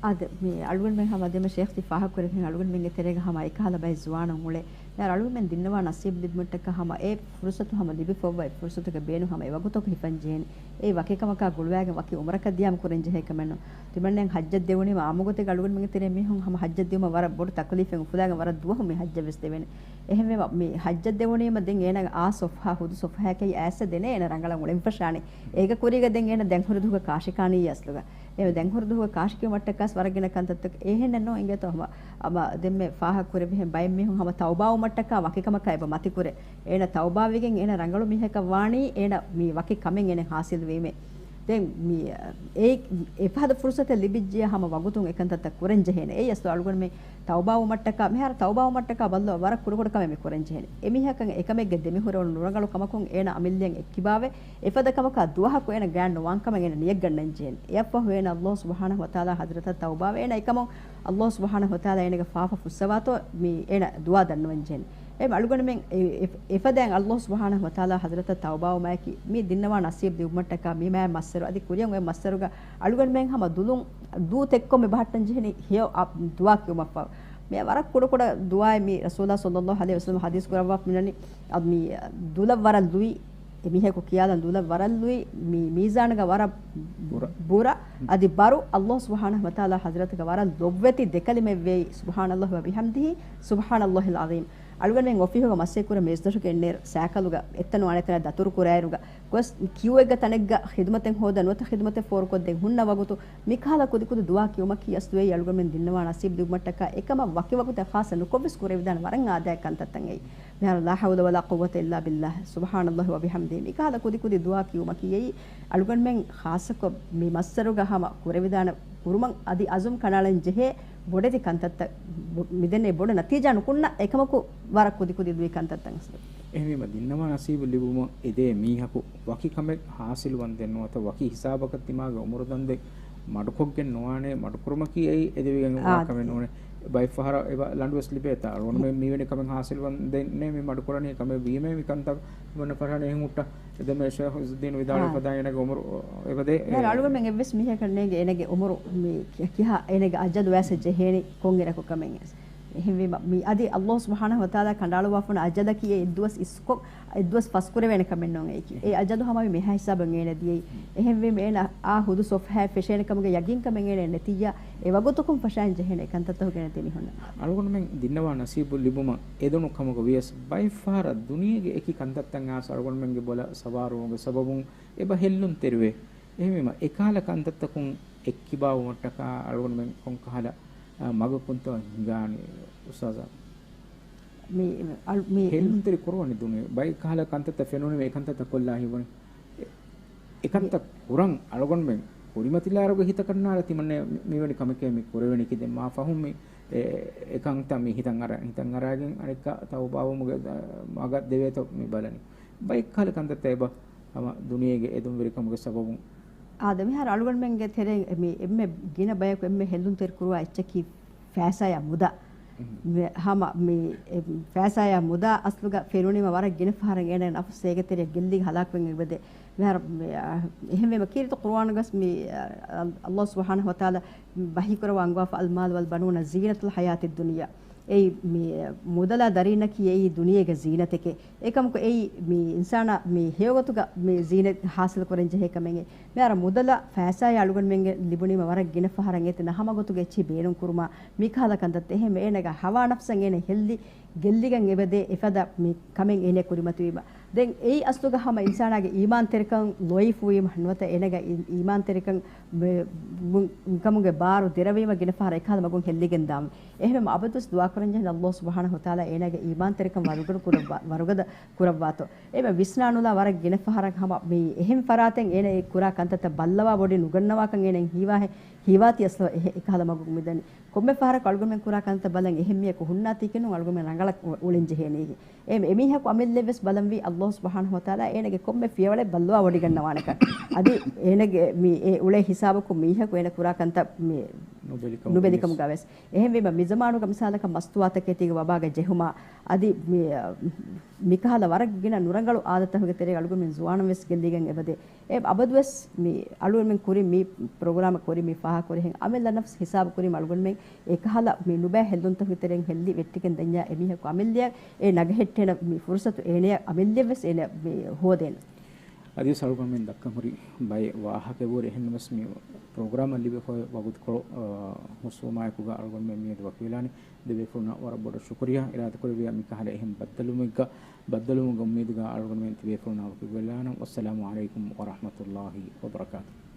އާދެ، މި އަޅުގަނޑުމެން ހަމަ ދެމެ ޝޭޚް ތި ފާހަގަކުރެއްވިހެން އަޅުގަނޑުމެންގެ ތެރޭގަ ހަމަ އެކަހަލަ ބައެއް ޒުވާނުން އުޅޭ. މިހާރު އަޅުގަނޑުމެން ދިންނަވާ ނަސީބު ލިބުމަށްޓަކާ ހަމަ އެ ފުރުސަތު ހަމަ ލިބިފައިވާ އެ ފުރުސަތުގެ ބޭނުން ހަމަ އެ ވަގުތަކު ހިފަން ޖެހޭނެ. އެ ވަކި ކަމަކާ ގުޅުވާގެން ވަކި އުމުރަކަށް ދިޔާމަ ކުރަން ޖެހޭ ކަމެއް ނޫން. ތިމަންނެން ޙައްޖަށް ދެވުނީމަ އާއްމު ގޮތެއްގަ އަޅުގަނޑުމެންގެ ތެރޭ މީހުން ހަމަ ޙައްޖަށް ދިޔުމަށް ވަރަށް ބޮޑު ތަކުލީފެއް އުފުލާގެން ވަރަށް ދުވަހު މި ޙައްޖަށް ވެސް ދެވޭނެ. އެހެންވީމަ މި ޙައްޖަށް ދެވުނީމަ ދެން އޭނަ އާ ޞަފްޙާ ހުދު ޞަފްޙާއަކަށް އައިސް ދެނެ އޭނަ ރަނގަޅަށް އުޅެން ފަށާނެ. އޭގެ ކުރީގަ ދެން އޭނަ ދެން ހުރި ދުވަހުގަ ކާށި ކާނީ އަސްލުގަ. އެ ދެން ހުރި ދުވަހުގަ ކާށި ކިޔުމަށްޓަކާސް ވަރަށް ގިނަ ކަންތައްތައް އެހެންނެއް ނޫން އިނގޭތޯ ހަމަ އަމަ ދެންމެ ފާހަގަ ކުރެއްވިހެން ބައެއް މީހުން ހަމަ ތައުބާވުމަށްޓަކާ ވަކި ކަމަކާ އެބަ މަތިކުރޭ. އޭނަ ތައުބާވެގެން އޭނަ ރަނގަޅު މީހަކަށް ވާނީ އޭނަ މި ވަކި ކަމެއް އޭނަ ޙާޞިލް ވީމޭ. ދެން މި އެ، އެފަދަ ފުރުސަތެއް ލިބިއްޖެޔާ ހަމަ ވަގުތުން އެކަންތައްތައް ކުރަން ޖެހޭނެ. އެއީ އަސްލު އަޅުގަނޑުމެ ތައުބާވުމަށްޓަކާ، މިހާރު ތައުބާވުމަށްޓަކާ ބައްލަ ވަރަށް ކުޑަކުޑަ ކަމެއް މި ކުރަން ޖެހޭނެ. އެމީހަކަށް އެކަމެއްގެ ދެމިހުރެވުނު ނުރަނގަޅު ކަމަކުން އޭނަ އަމިއްލައަށް އެއްކިބާވެ، އެފަދަ ކަމަކާ ދުވަހަކު އޭނަ ގާތް ނުވާން ކަމަށް އޭނަ ނިޔަތްގަންނަން ޖެހޭނެ. އެއަށްފަހު އޭނަ ﷲ ސުބްޙާނަހޫ ވަތަޢާލާ ޙަޟްރަތަށް ތައުބާވެ، އޭނަ އެކަމުން ﷲ ސުބްޙާނަހޫ ވަތަޢާލާ އޭނަގެ ފާފަ ފުއްސަވާތޯ މި އޭނަ ދުޢާ ދަންނަވަން ޖެހޭނެ. އެ އަޅުގަނޑުމެން އެ، އެ، އެފަދައިން ﷲ ސުބްޙާނަހޫ ވަތަޢާލާ ޙަޟްރަތަށް ތައުބާވުމާއެކީ، މި ދިންނަވާ ނަސީބު ލިބުމަށްޓަކާ މި މާތް މައްސަރު އަދި ކުރިއަށް އޮތް މައްސަރުގަ އަޅުގަނޑުމެން ހަމަ ދުލުން ދޫ ތެއްކޮށް މި ބަހައްޓަން ޖެހެނީ ހެޔޮ އަ، ދުޢާ ކިޔުމަށްފަހު. މި ވަރަށް ކުޑަކުޑަ ދުޢާއެއް މި ރަސޫލާ ޞައްލަﷲ ޢަލައިހި ވަސައްލަމަ ޙަދީޘް ކުރައްވާފަ މިނަނީ، އަ، މި ދުލަށް ވަރަށް ލުއި، އެ މީހަކު ކިޔާލަން ދުލަށް ވަރަށް ލުއި، މި މީޒާނުގަ ވަރަށް ބުރަ. ބުރަ، އަދި ބަރު، ﷲ ސުބްޙާނަހޫ ވަތަޢާލާ ޙަޟްރަތުގަ ވަރަށް ލޮބުވެތި ދެ ކަލިމައެއް ވޭ، ސުބްޙާނަﷲ ވަބިޙަމްދިހި، ސުބްޙާނަﷲިލް ޢަޒީމް. އަޅުގަނޑުމެން އޮފީހުގަ މަސައްކަތް ކުރަން މޭޒުދޮށުގަ އެންނޭރު ސައިކަލުގަ އެއްތަނު އަނެއްތަނަށް ދަތުރު ކުރާއިރުގަ ގޮސް ކިއުއެއްގަ ތަނެއްގަ ޚިދުމަތެއް ހޯދަން ނުވަތަ ޚިދުމަތެއް ފޯރުކޮށްދޭން ހުންނަ ވަގުތު މިކަހަލަ ކުދިކުދި ދުޢާ ކިޔުމަކީ އަސްލު އެއީ އަޅުގަނޑުމެން ދިންނަވާ ނަސީބު ލިބުމަށްޓަކާ އެކަމަށް ވަކިވަގުތެއް ޚާއްޞަ ނުކޮށްވެސް ކުރެވިދާނެ ވަރަށް އާދަޔާ ކަންތައްތައް އެއީ. މިހާރު لا حول ولا قوة إلا بالله، ސުބްޙާނަﷲ ވަބިޙަމްދިހި، މިކަހަލަ ކުދިކުދި ދުޢާ ކިޔުމަކީ އެއީ އަޅުގަނޑުމެން ޚާއްޞަކޮށް މި މައްސަރުގަ ހަމަ ކުރެވިދާނެ ކުރުމަށް އަދި އަޒުމް ކަނޑައަޅަން ޖެހޭ ބޮޑެތި ކަންތައްތައް ބު-، މިދެންނެވި ބޮޑު ނަތީޖާ ނުކުންނަ އެކަމަކު ވަރަށް ކުދިކުދި ލުއި ކަންތައްތައް އަސްލު. އެހެންވީމަ، ދިންނަވާ ނަސީބު ލިބުމަށް އެދޭ މީހަކު ވަކި ކަމެއް ހާސިލުވަންދެން ނުވަތަ ވަކި ހިސާބަކަށް ތިމާގެ އުމުރު ދަންދެން މަޑުކޮށްގެން ނުވާނޭ، މަޑުކުރުމަކީ އެއީ އެދެވިގެން ވާ އާ، ކަމެއް ނޫނޭ. ބައެއްފަހަރަށް އެބަ ލަނޑުވެސް ލިބޭތާ. އަޅުގަނޑުމެން މީވެނި ކަމެއް ހާސިލުވަންދެންނޭ މި މަޑުކުރަނީ ކަމެއް ވީމޭ މި ކަންތައް މަންނަ ފަށާނެ އެހެން ހުއްޓާ. އެދެމޭ ޝޭޚް ޢިއްޒުއްދީން ވިދާޅުވި އާ. ފަދައިން އޭނަގެ އުމުރު އެބަދޭ. އެ، އަޅުގަނޑުމެން އެއްވެސް މީހަކަށް ނޭނގެ އޭނަގެ އުމުރު މި ކި-، ކިހާ އޭނަގެ އަޖަލު ވެސް ޖެހޭނީ ކޮންއިރަކު ކަމެއް. އެހެންވީމަ، މި އަދި ﷲ ސުބްޙާނަހޫ ވަތަޢާލާ ކަނޑައަޅުއްވާފަ އަޖަލަކީ އެ އެއްދުވަސް އިސްކޮށް، އެއްދުވަސް ފަސްކުރެވޭނެ ކަމެއް ނޫން އެއީކީ. އެ އަޖަލު ހަމަވީ މިހާ ހިސާބަށް އޭނަ ދިޔައީ. އެހެންވީމަ އޭނަ އާ ހުދު ޞަފްޙާއެއް ފެށޭނެ ކަމުގެ ޔަގީންކަމެއް އޭނަ ނެތިއްޔާ، އެ ވަގުތުކުން ފަށާން ޖެހޭނެ ކަންތައްތަކުގެ ނެތި މީހުންނަށް. އަޅުގަނޑުމެން ދިންނަވާ ނަސީބު ލިބުމަށް އެދުނު ކަމުގަ ވިޔަސް ބައެއްފަހަރަށް ދުނިޔޭގެ އެކި ކަންތައްތައް އާސް އަޅުގަނޑުމެންގެ ބޮލަށް ސަވާރުވުމުގެ ސަބަބުން އެބަ ހެއްލުންތެރިވޭ. އެހެންވީމަ، އެކަހަލަ ކަންތައްތަކުން އެއްކިބާވުމަށްޓަކާ އަޅުގަނޑުމެން ކޮންކަހަލަ، އާ، މަގަކުންތޯ ހިނގާނީ، އުސްތާޒާ؟ މި، އަޅު-، މި، ހެއްލުންތެރި ކުރުވަނީ ދުނިޔެ. ބައެއް ކަހަލަ ކަންތައްތައް ފެނުނީމަ އެ ކަންތައްތައް ކޮށްލާ ހިތްވަނީ. އެ، އެ ކަންތައް ކުރަން އަޅުގަނޑުމެން ކުރިމަތިލާރުގެ ހިތަކަށް ނާރެ ތިމަންނެ މި-، މިވެނި ކަމެކޭ މި ކުރެވެނީކީ. ދެން މާ ފަހުން މި އެ، އެ ކަންތައް މި ހިތަށް އަރާ-، ހިތަށް އަރާގެން އަނެއްކާ ތައުބާވުމުގެ މަގަށް ދެވޭތޯ މި ބަލަނީ. ބައެއް ކަހަލަ ކަންތައްތައް އެބަ ހަމަ ދުނިޔޭގެ އެދުންވެރިކަމުގެ ސަބަބުން. އާދެ، މިހާރު އަޅުގަނޑުމެންގެ ތެރެއިން މި އެންމެ ގިނަ ބަޔަކު އެންމެ ހެއްލުންތެރި ކުރުވާ އެއްޗަކީ ފައިސާޔާ މުދާ. މި ހަމަ މި އެ ފައިސާޔާ މުދާ އަސްލުގަ ފެނުނީމަ ވަރަށް ގިނަ ފަހަރަށް އޭނަ ނަފުސް އޭގެ ތެރެއަށް ގެއްލިގެން ހަލާކުވެގެން އެބަދޭ. މިހާރު މި، އާ، އެހެންވީމަ ކީރިތި ޤުރުއާނުގަސް މި، އާ، ﷲ ސުބްޙާނަހޫ ވަތަޢާލާ ވަޙީކުރައްވާ އަންގަވާފަ، المال والبنون زينة الحياة الدنيا. އެއީ މި މުދަލާ ދަރީންނަކީ އެއީ ދުނިޔޭގެ ޒީނަތެކޭ. އެކަމަކު އެއީ މި އިންސާނާ މި ހެޔޮގޮތުގަ މި ޒީނަތް ޙާޞިލު ކުރަން ޖެހޭ ކަމެއް. މިހާރު މުދަލާ ފައިސާޔާ އަޅުގަނޑުމެންގެ ލިބުނީމަ ވަރަށް ގިނަ ފަހަރަށް އޭތި ނަހަމަގޮތުގެ އެއްޗެހި ބޭނުން ކުރުމާ މިކަހަލަ ކަންތައްތައް. އެހެންވެ އޭނަގެ ހަވާ ނަފްސަށް އޭނަ ހެއްލި ގެއްލިގެން އެބަދޭ އެފަދަ މި ކަމެއް އޭނަ ކުރިމަތިވީމަ. ދެން އެއީ އަސްލުގަ ހަމަ އިންސާނާގެ އީމާންތެރިކަން ލޮއިފުވީމަ ނުވަތަ އޭނަގެ އީ-، އީމާންތެރިކަން މެ-، މު-، މުންކަމުގެ ބާރު ދެރަވީމަ ގިނަ ފަހަރަށް އެކަހަލަ މަގުން ހެއްލިގެން ދާން. އެހެންވީމަ އަބަދުވެސް ދުޢާކުރަންޖެހޭ ﷲ ސުބްޙާނަހޫ ވަތަޢާލާ އޭނާގެ އީމާންތެރިކަން ވަރުގަދަ ކުރައްވާ-، ވަރުގަދަ ކުރައްވާތޯ. އެހެންވީމަ ވިސްނާނުލާ ވަރަށް ގިނަ ފަހަރަށް ހަމަ މި އެހެން ފަރާތެއް އޭނަ އެ ކުރާ ކަންތައްތައް ބައްލަވާ ބޮޑި ނުގަންނަވާކަން އޭނަ ހީވާހެ-، ހީވާތީ އަސްލު އެ-، އެކަހަލަ މަގުން މިދަނީ. ކޮންމެ ފަހަރަކު އަޅުގަނޑުމެން ކުރާ ކަންތައް ބަލަން އެހެން މީހަކު ހުންނާތީކެއްނު އަޅުގަނޑުމެން ރަނގަޅަށް އު-، އުޅެން ޖެހޭނީ. އެ އެމީހަކު އަމިއްލައެއްވެސް ބަލަންވީ ﷲ ސުބްޙާނަހޫ ވަތަޢާލާ އޭނަގެ ކޮންމެ ފިޔަވަޅެއް ބައްލަވާ ވޮޑިގަންނަވާނެކަން. އަދި އޭނަގެ މި އެ އުޅޭ ހިސާބަކުން މީހަކު އޭނަ ކުރާ ކަންތައް މި ނުބެލިކަމުގަ ނުބެލިކަމުގަވެސް. އެހެންވީމަ މިޒަމާނުގަ މިސާލަކަށް މަސްތުވާތަކެތީގެ ވަބާގަ ޖެހުމާ އަދި މި، މިކަހަލަ ވަރަށް ގިނަ ނުރަނގަޅު އާދަތަކުގެ ތެރޭގަ އަޅުގަނޑުމެން ޒުވާނުން ވެސް ގެއްލިގެން އެބަދޭ. އެ އަބަދުވެސް މި އަޅުގަނޑުމެން ކުރިން މި ޕްރޮގްރާމަށް ކުރިން މި ފާހަގަކުރިހެން އަމިއްލަ ނަފްސް ހިސާބު ކުރީމަ އަޅުގަނޑުމެން އެކަހަލަ މި ނުބައި ހެއްލުންތަކުގެ ތެރެއިން ހެއްލި ވެއްޓިގެން ދަންޏާ އެމީހަކު އަމިއްލައަށް އެ ނަގަހެއްޓޭނަ މި ފުރުސަތު އޭނަޔަށް އަމިއްލައަށްވެސް އޭނަ މި ހޯދޭނެ. އަދިވެސް އަޅުގަނޑުމެން ދައްކަން ހުރި ބައެއް ވާހަކައެވެ. އެހެންނަމަވެސް މި ޕްރޮގްރާމަށް ލިބޭ ފަހު ވަގުތުކޮޅު، އަ، ހުސްވުމާއެކުގަ އަޅުގަނޑުމެން މިއަދު ވަކިވެލާނެ. ދެބޭފުޅުންނަށް ވަރަށް ބޮޑަށް ޝުކުރިއްޔާ. އިރާދަކުރެއްވިއްޔާ މިކަހަލަ އެހެން ބައްދަލުވުމެއްގަ، ބައްދަލުވުމުގެ އުއްމީދުގަ އަޅުގަނޑުމެން ތިބޭފުޅުންނާ ވަކިވެލާނަން. ވައްސަލާމު ޢަލައިކުމް ވަރަޙްމަތުﷲ ވަބަރަކާތުހު.